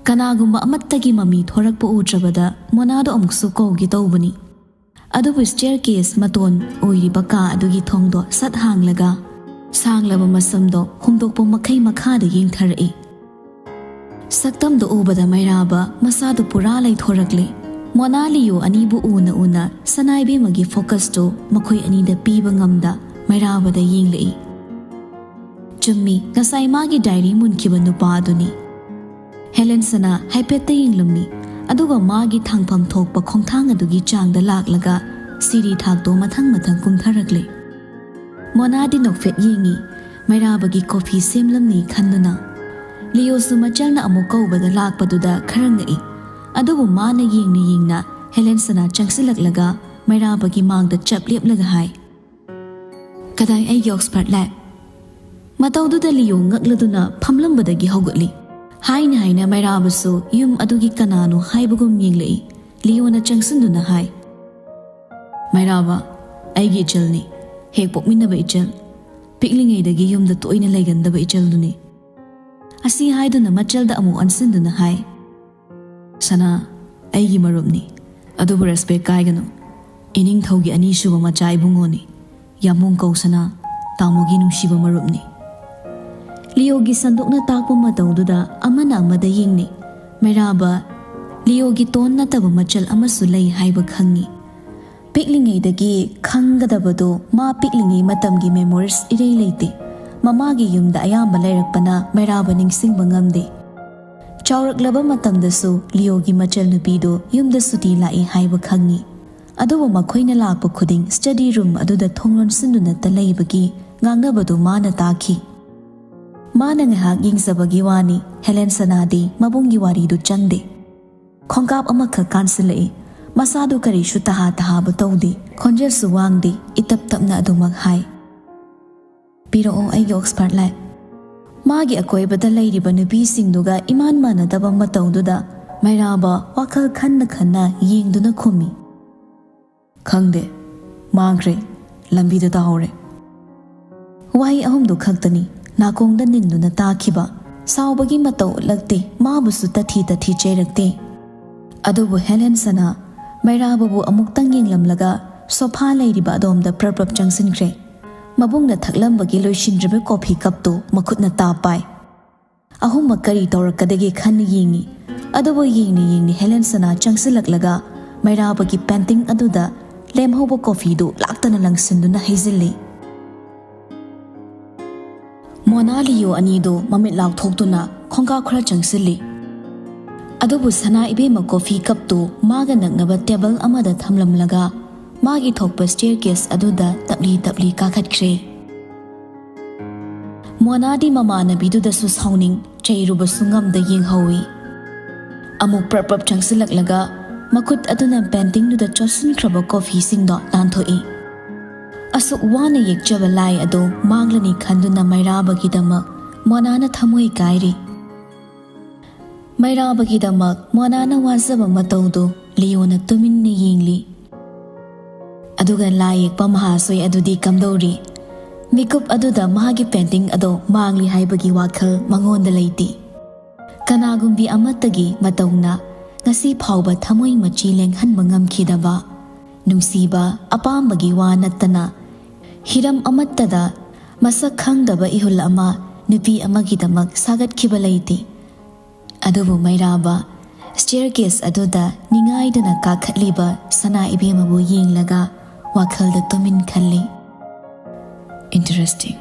ꯀꯅꯥꯒꯨꯝꯕ ꯑꯃꯠꯇꯒꯤ ꯃꯃꯤ ꯊꯣꯔꯛꯄ ꯎꯗ꯭ꯔꯕꯗ ꯃꯣꯅꯥꯗꯣ ꯑꯃꯨꯛꯁꯨ ꯀꯧꯒꯦ ꯇꯧꯕꯅꯤ꯫ ꯑꯗꯨꯕꯨ staircase ꯃꯇꯣꯟ ꯑꯣꯏꯔꯤꯕ ꯀꯥ ꯑꯗꯨꯒꯤ ꯊꯣꯡꯗꯣ ꯁꯠ ꯍꯥꯡꯂꯒ ꯁꯥꯡꯂꯕ ꯃꯁꯝꯗꯣ ꯍꯨꯝꯗꯣꯛꯄ ꯃꯈꯩ ꯃꯈꯥꯗ ꯌꯦꯡꯊꯔꯛꯏ꯫ ꯁꯛꯇꯝꯗꯨ ꯎꯕꯗ ꯃꯩꯔꯥꯕ ꯃꯁꯥꯗꯨ ꯄꯨꯔꯥ ꯂꯩꯊꯣꯔꯛꯂꯦ꯫ ꯃꯣꯅꯥ ꯂꯤꯌꯣ ꯑꯅꯤꯕꯨ ꯎꯅ ꯎꯅ ꯁꯅꯥꯏꯕꯦꯝꯃꯒꯤ focusꯇꯨ ꯃꯈꯣꯏ ꯑꯅꯤꯗ ꯄꯤꯕ ꯉꯝꯗ ꯃꯩꯔꯥꯕꯗ ꯌꯦꯡꯂꯛꯏ꯫ ꯆꯨꯝꯃꯤ, ꯉꯁꯥꯏ ꯃꯥꯒꯤ diary ꯃꯨꯟꯈꯤꯕ ꯅꯨꯄꯥ ꯑꯗꯨꯅꯤ꯫ ꯍꯦꯂꯦꯟ ꯁꯅꯥ ꯍꯥꯏꯐꯦꯠꯇ ꯌꯦꯡꯂꯝꯃꯤ, ꯑꯗꯨꯒ ꯃꯥꯒꯤ ꯊꯥꯡꯐꯝ ꯊꯣꯛꯄ ꯈꯣꯡꯊꯥꯡ ꯑꯗꯨꯒꯤ ꯆꯥꯡꯗ ꯂꯥꯛꯂꯒ ꯁꯤꯔꯤ ꯊꯥꯛꯇꯣ ꯃꯊꯪ ꯃꯊꯪ ꯀꯨꯝꯊꯔꯛꯂꯦ꯫ ꯃꯣꯅꯥꯗꯤ ꯅꯣꯛꯐꯦꯠ ꯌꯦꯡꯉꯤ, ꯃꯩꯔꯥꯕꯒꯤ ꯀꯣꯐꯤ ꯁꯦꯝꯂꯝꯅꯤ ꯈꯟꯗꯨꯅ꯫ ꯂꯤꯌꯣꯁꯨ ꯃꯆꯜꯅ ꯑꯃꯨꯛ ꯀꯧꯕꯗ ꯂꯥꯛꯄꯗꯨꯗ ꯈꯔ ꯉꯛꯏ, ꯑꯗꯨꯕꯨ ꯃꯥꯅ ꯌꯦꯡꯅ ꯌꯦꯡꯅ ꯍꯦꯂꯦꯟ ꯁꯅꯥ ꯆꯪꯁꯤꯜꯂꯛꯂꯒ ꯃꯩꯔꯥꯕꯒꯤ ꯃꯥꯡꯗ ꯆꯞ ꯂꯦꯞꯂꯒ ꯍꯥꯏ, "ꯀꯗꯥꯏ ꯑꯩꯒꯤ Oxford ꯂꯥꯏꯔꯤꯛ?" ꯃꯇꯧꯗꯨꯗ ꯂꯤꯌꯣ ꯉꯛꯂꯗꯨꯅ ꯐꯝꯂꯝꯕꯗꯒꯤ ꯍꯧꯒꯠꯂꯤ꯫ ꯍꯥꯏꯅ ꯍꯥꯏꯅ ꯃꯩꯔꯥꯕꯁꯨ ꯌꯨꯝ ꯑꯗꯨꯒꯤ ꯀꯅꯥꯅꯣ ꯍꯥꯏꯕꯒꯨꯝ ꯌꯦꯡꯂꯛꯏ꯫ ꯂꯤꯌꯣꯅ ꯆꯪꯁꯤꯟꯗꯨꯅ ꯍꯥꯏ, "ꯃꯩꯔꯥꯕ, ꯑꯩꯒꯤ ꯏꯆꯜꯅꯤ, ꯍꯦꯛ ꯄꯣꯛꯃꯤꯟꯅꯕ ꯏꯆꯜ, ꯄꯤꯛꯂꯤꯉꯩꯗꯒꯤ ꯌꯨꯝꯗ ꯇꯣꯏꯅ ꯂꯩꯒꯟꯗꯕ ꯏꯆꯜꯗꯨꯅꯤ꯫ ꯑꯁꯤ ꯍꯥꯏꯗꯨꯅ ꯃꯆꯜꯗ ꯑꯃꯨꯛ ꯑꯣꯟꯁꯤꯟꯗꯨꯅ ꯍꯥꯏ, "ꯁꯅꯥ, ꯑꯩꯒꯤ ꯃꯔꯨꯞꯅꯤ, ꯑꯗꯨꯕꯨ ꯔꯦꯁꯄꯦꯛ ꯀꯥꯏꯒꯅꯨ꯫ ꯏꯅꯤꯡꯊꯧꯒꯤ ꯑꯅꯤꯁꯨꯕ ꯃꯆꯥ ꯏꯕꯨꯡꯉꯣꯅꯤ, ꯌꯥꯝꯕꯨꯡ ꯀꯧ ꯁꯅꯥ, ꯇꯥꯃꯣꯒꯤ ꯅꯨꯡꯁꯤꯕ ꯃꯔꯨꯞꯅꯤ"꯫ ꯂꯤꯌꯣꯒꯤ ꯁꯟꯗꯣꯛꯅ ꯇꯥꯛꯄ ꯃꯇꯧꯗꯨꯗ ꯑꯃꯅ ꯑꯃꯗ ꯌꯦꯡꯅꯩ꯫ ꯃꯩꯔꯥꯕ, ꯂꯤꯌꯣꯒꯤ ꯇꯣꯟ ꯅꯠꯇꯕ ꯃꯆꯜ ꯑꯃꯁꯨ ꯂꯩ ꯍꯥꯏꯕ ꯈꯪꯉꯤ꯫ ꯄꯤꯛꯂꯤꯉꯩꯗꯒꯤ ꯈꯪꯒꯗꯕꯗꯣ ꯃꯥ ꯄꯤꯛꯂꯤꯉꯩ ꯃꯇꯝꯒꯤ ꯃꯦꯃꯣꯔꯤꯁ ꯏꯔꯩ ꯂꯩꯇꯦ꯫ ꯃꯃꯥꯒꯤ ꯌꯨꯝꯗ ꯑꯌꯥꯝꯕ ꯂꯩꯔꯛꯄꯅ ꯃꯩꯔꯥꯕ ꯅꯤꯡꯁꯤꯡꯕ ꯉꯝꯗꯦ꯫ ꯆꯥꯎꯔꯛꯂꯕ ꯃꯇꯝꯗꯁꯨ ꯂꯤꯌꯣꯒꯤ ꯃꯆꯜ ꯅꯨꯄꯤꯗꯣ ꯌꯨꯝꯗ ꯁꯨꯇꯤ ꯂꯥꯛꯏ ꯍꯥꯏꯕ ꯈꯪꯉꯤ꯫ ꯑꯗꯨꯕꯨ ꯃꯈꯣꯏꯅ ꯂꯥꯛꯄ ꯈꯨꯗꯤꯡ ꯁ꯭ꯇꯗꯤ ꯔꯨꯝ ꯑꯗꯨꯗ ꯊꯣꯡ ꯂꯣꯟꯁꯤꯟꯗꯨꯅꯇ ꯂꯩꯕꯒꯤ ꯉꯥꯡꯅꯕꯗꯨ ꯃꯥꯅ ꯇꯥꯈꯤ꯫ ꯃꯥꯅ ꯉꯥꯏꯍꯥꯛ ꯌꯦꯡꯖꯕꯒꯤ ꯋꯥꯅꯤ, ꯍꯦꯂꯦꯟ ꯁꯅꯥꯗꯤ ꯃꯕꯨꯡꯒꯤ ꯋꯥꯔꯤꯗꯨ ꯆꯪꯗꯦ꯫ ꯈꯣꯡꯀꯥꯞ ꯑꯃꯈꯛ ꯀꯥꯟꯁꯤꯜꯂꯛꯏ꯫ ꯃꯁꯥꯗꯨ ꯀꯔꯤꯁꯨ ꯇꯍꯥ ꯇꯍꯥꯕ ꯇꯧꯗꯦ꯫ ꯈꯣꯟꯖꯦꯜꯁꯨ ꯋꯥꯡꯗꯦ, ꯏꯇꯞ ꯇꯞꯅ ꯑꯗꯨꯃꯛ ꯍꯥꯏ, "ꯄꯤꯔꯛꯑꯣ ꯑꯩꯒꯤ ꯑꯣꯛꯁꯐꯔꯗ ꯂꯥꯏꯐ"꯫ ꯃꯥꯒꯤ ꯑꯀꯣꯏꯕꯗ ꯂꯩꯔꯤꯕ ꯅꯨꯄꯤꯁꯤꯡꯗꯨꯒ ꯏꯃꯥꯟ ꯃꯥꯟꯅꯗꯕ ꯃꯇꯧꯗꯨꯗ ꯃꯩꯔꯥꯕ ꯋꯥꯈꯜ ꯈꯟꯅ ꯈꯟꯅ ꯌꯦꯡꯗꯨꯅ ꯈꯨꯝꯃꯤ, "ꯈꯪꯗꯦ, ꯃꯥꯡꯈ꯭ꯔꯦ, ꯂꯝꯕꯤꯗ ꯇꯥꯍꯧꯔꯦ"꯫ ꯋꯥꯍꯩ ꯑꯍꯨꯝꯗꯨ ꯈꯛꯇꯅꯤ ꯅꯥꯀꯣꯡꯗ ꯅꯤꯟꯗꯨꯅ ꯇꯥꯈꯤꯕ꯫ ꯁꯥꯎꯕꯒꯤ ꯃꯇꯧ ꯎꯠꯂꯛꯇꯦ, ꯃꯥꯕꯨꯁꯨ ꯇꯊꯤ ꯇꯊꯤ ꯆꯩꯔꯛꯇꯦ꯫ ꯑꯗꯨꯕꯨ ꯍꯦꯂꯦꯟ ꯁꯅꯥ ꯃꯩꯔꯥꯕꯕꯨ ꯑꯃꯨꯛꯇꯪ ꯌꯦꯡꯂꯝꯂꯒ ꯁꯣꯐꯥ ꯂꯩꯔꯤꯕ ꯑꯗꯣꯝꯗ ꯄ꯭ꯔꯞ ꯄ꯭ꯔꯞ ꯆꯪꯁꯤꯟꯈ꯭ꯔꯦ꯫ ꯃꯕꯨꯡꯅ ꯊꯛꯂꯝꯕꯒꯤ ꯂꯣꯏꯁꯤꯟꯗ꯭ꯔꯤꯕ ꯀꯣꯐꯤ ꯀꯞꯇꯨ ꯃꯈꯨꯠꯅ ꯇꯥꯞ ꯄꯥꯏ꯫ ꯑꯍꯨꯝꯃꯛ ꯀꯔꯤ ꯇꯧꯔꯛꯀꯗꯒꯦ ꯈꯟꯅ ꯌꯦꯡꯉꯤ꯫ ꯑꯗꯨꯕꯨ ꯌꯦꯡꯅ ꯌꯦꯡꯅ ꯍꯦꯂꯦꯟ ꯁꯅꯥ ꯆꯪꯁꯤꯜꯂꯛꯂꯒ ꯃꯩꯔꯥꯕꯒꯤ ꯄꯦꯟꯇꯤꯡ ꯑꯗꯨꯗ ꯂꯦꯝꯍꯧꯕ ꯀꯣꯐꯤꯗꯨ ꯂꯥꯛꯇꯅ ꯂꯪꯁꯤꯟꯗꯨꯅ ꯍꯩꯖꯤꯜꯂꯤ꯫ ꯃꯣꯅꯥ ꯂꯤꯌꯣ ꯑꯅꯤꯗꯨ ꯃꯃꯤꯠ ꯂꯥꯎꯊꯣꯛꯇꯨꯅ ꯈꯣꯡꯀꯥꯞ ꯈꯔ ꯆꯪꯁꯤꯜꯂꯤ꯫ ꯑꯗꯨꯕꯨ ꯁꯅꯥ ꯏꯕꯦꯝꯃ ꯀꯣꯐꯤ ꯀꯞꯇꯨ ꯃꯥꯒ ꯅꯛꯅꯕ ꯇꯦꯕꯜ ꯑꯃꯗ ꯊꯝꯂꯝꯂꯒ ꯃꯥꯒꯤ ꯊꯣꯛꯄ ꯁ꯭ꯇꯦꯌꯔ ꯀꯦꯁ ꯑꯗꯨꯗ ꯇꯞꯂꯤ ꯇꯞꯂꯤ ꯀꯥꯈꯠꯈ꯭ꯔꯦ꯫ ꯃꯣꯅꯥꯗꯤ ꯃꯃꯥꯟꯅꯕꯤꯗꯨꯗꯁꯨ ꯁꯥꯎꯅꯤꯡ ꯆꯩꯔꯨꯕꯁꯨ ꯉꯝꯗ ꯌꯦꯡꯍꯧꯏ꯫ ꯑꯃꯨꯛ ꯄ꯭ꯔꯞ ꯄ꯭ꯔꯞ ꯆꯪꯁꯤꯜꯂꯛꯂꯒ ꯃꯈꯨꯠ ꯑꯗꯨꯅ ꯄꯦꯟꯇꯤꯡꯗꯨꯗ ꯆꯣꯠꯁꯤꯟꯈ꯭ꯔꯕ ꯀꯣꯐꯤꯁꯤꯡꯗꯣ ꯅꯥꯟꯊꯣꯛꯏ꯫ ꯑꯁꯨꯛ ꯋꯥꯅ ꯌꯦꯛꯆꯕ ꯂꯥꯏ ꯑꯗꯨ ꯃꯥꯡꯂꯅꯤ ꯈꯟꯗꯨꯅ ꯃꯩꯔꯥꯕꯒꯤꯗꯃꯛ ꯃꯣꯅꯥꯅ ꯊꯃꯣꯏ ꯀꯥꯏꯔꯤ꯫ ꯃꯩꯔꯥꯕꯒꯤꯗꯃꯛ ꯃꯣꯅꯥꯅ ꯋꯥꯖꯕ ꯃꯇꯧꯗꯨ ꯂꯤꯌꯣꯅ ꯇꯨꯃꯤꯟꯅ ꯌꯦꯡꯂꯤ꯫ ꯑꯗꯨꯒ ꯂꯥꯏ ꯌꯦꯛꯄ ꯃꯍꯥꯁꯣꯏ ꯑꯗꯨꯗꯤ ꯀꯝꯗꯧꯔꯤ? ꯃꯤꯀꯨꯞ ꯑꯗꯨꯗ ꯃꯍꯥꯛꯀꯤ painting ꯑꯗꯣ ꯃꯥꯡꯂꯤ ꯍꯥꯏꯕꯒꯤ ꯋꯥꯈꯜ ꯃꯉꯣꯟꯗ ꯂꯩꯇꯦ꯫ ꯀꯅꯥꯒꯨꯝꯕꯤ ꯑꯃꯠꯇꯒꯤ ꯃꯇꯧꯅ ꯉꯁꯤ ꯐꯥꯎꯕ ꯊꯃꯣꯏ ꯃꯆꯤ ꯂꯦꯡꯍꯟꯕ ꯉꯝꯈꯤꯗꯕ, ꯅꯨꯡꯁꯤꯕ, ꯑꯄꯥꯝꯕꯒꯤ ꯋꯥ ꯅꯠꯇꯅ, ꯍꯤꯔꯝ ꯑꯃꯠꯇꯗ ꯃꯁꯛ ꯈꯪꯗꯕ ꯏꯍꯨꯜ ꯑꯃ ꯅꯨꯄꯤ ꯑꯃꯒꯤꯗꯃꯛ ꯁꯥꯒꯠꯈꯤꯕ ꯂꯩꯇꯦ꯫ ꯑꯗꯨꯕꯨ ꯃꯩꯔꯥꯕ staircase ꯑꯗꯨꯗ ꯅꯤꯡꯉꯥꯏꯗꯨꯅ ꯀꯥꯈꯠꯂꯤꯕ ꯁꯅꯥ ꯏꯕꯦꯝꯃꯕꯨ ꯌꯦꯡꯂꯒ ꯋꯥꯈꯜꯗ ꯇꯨꯃꯤꯟ ꯈꯜꯂꯤ꯫ Interesting.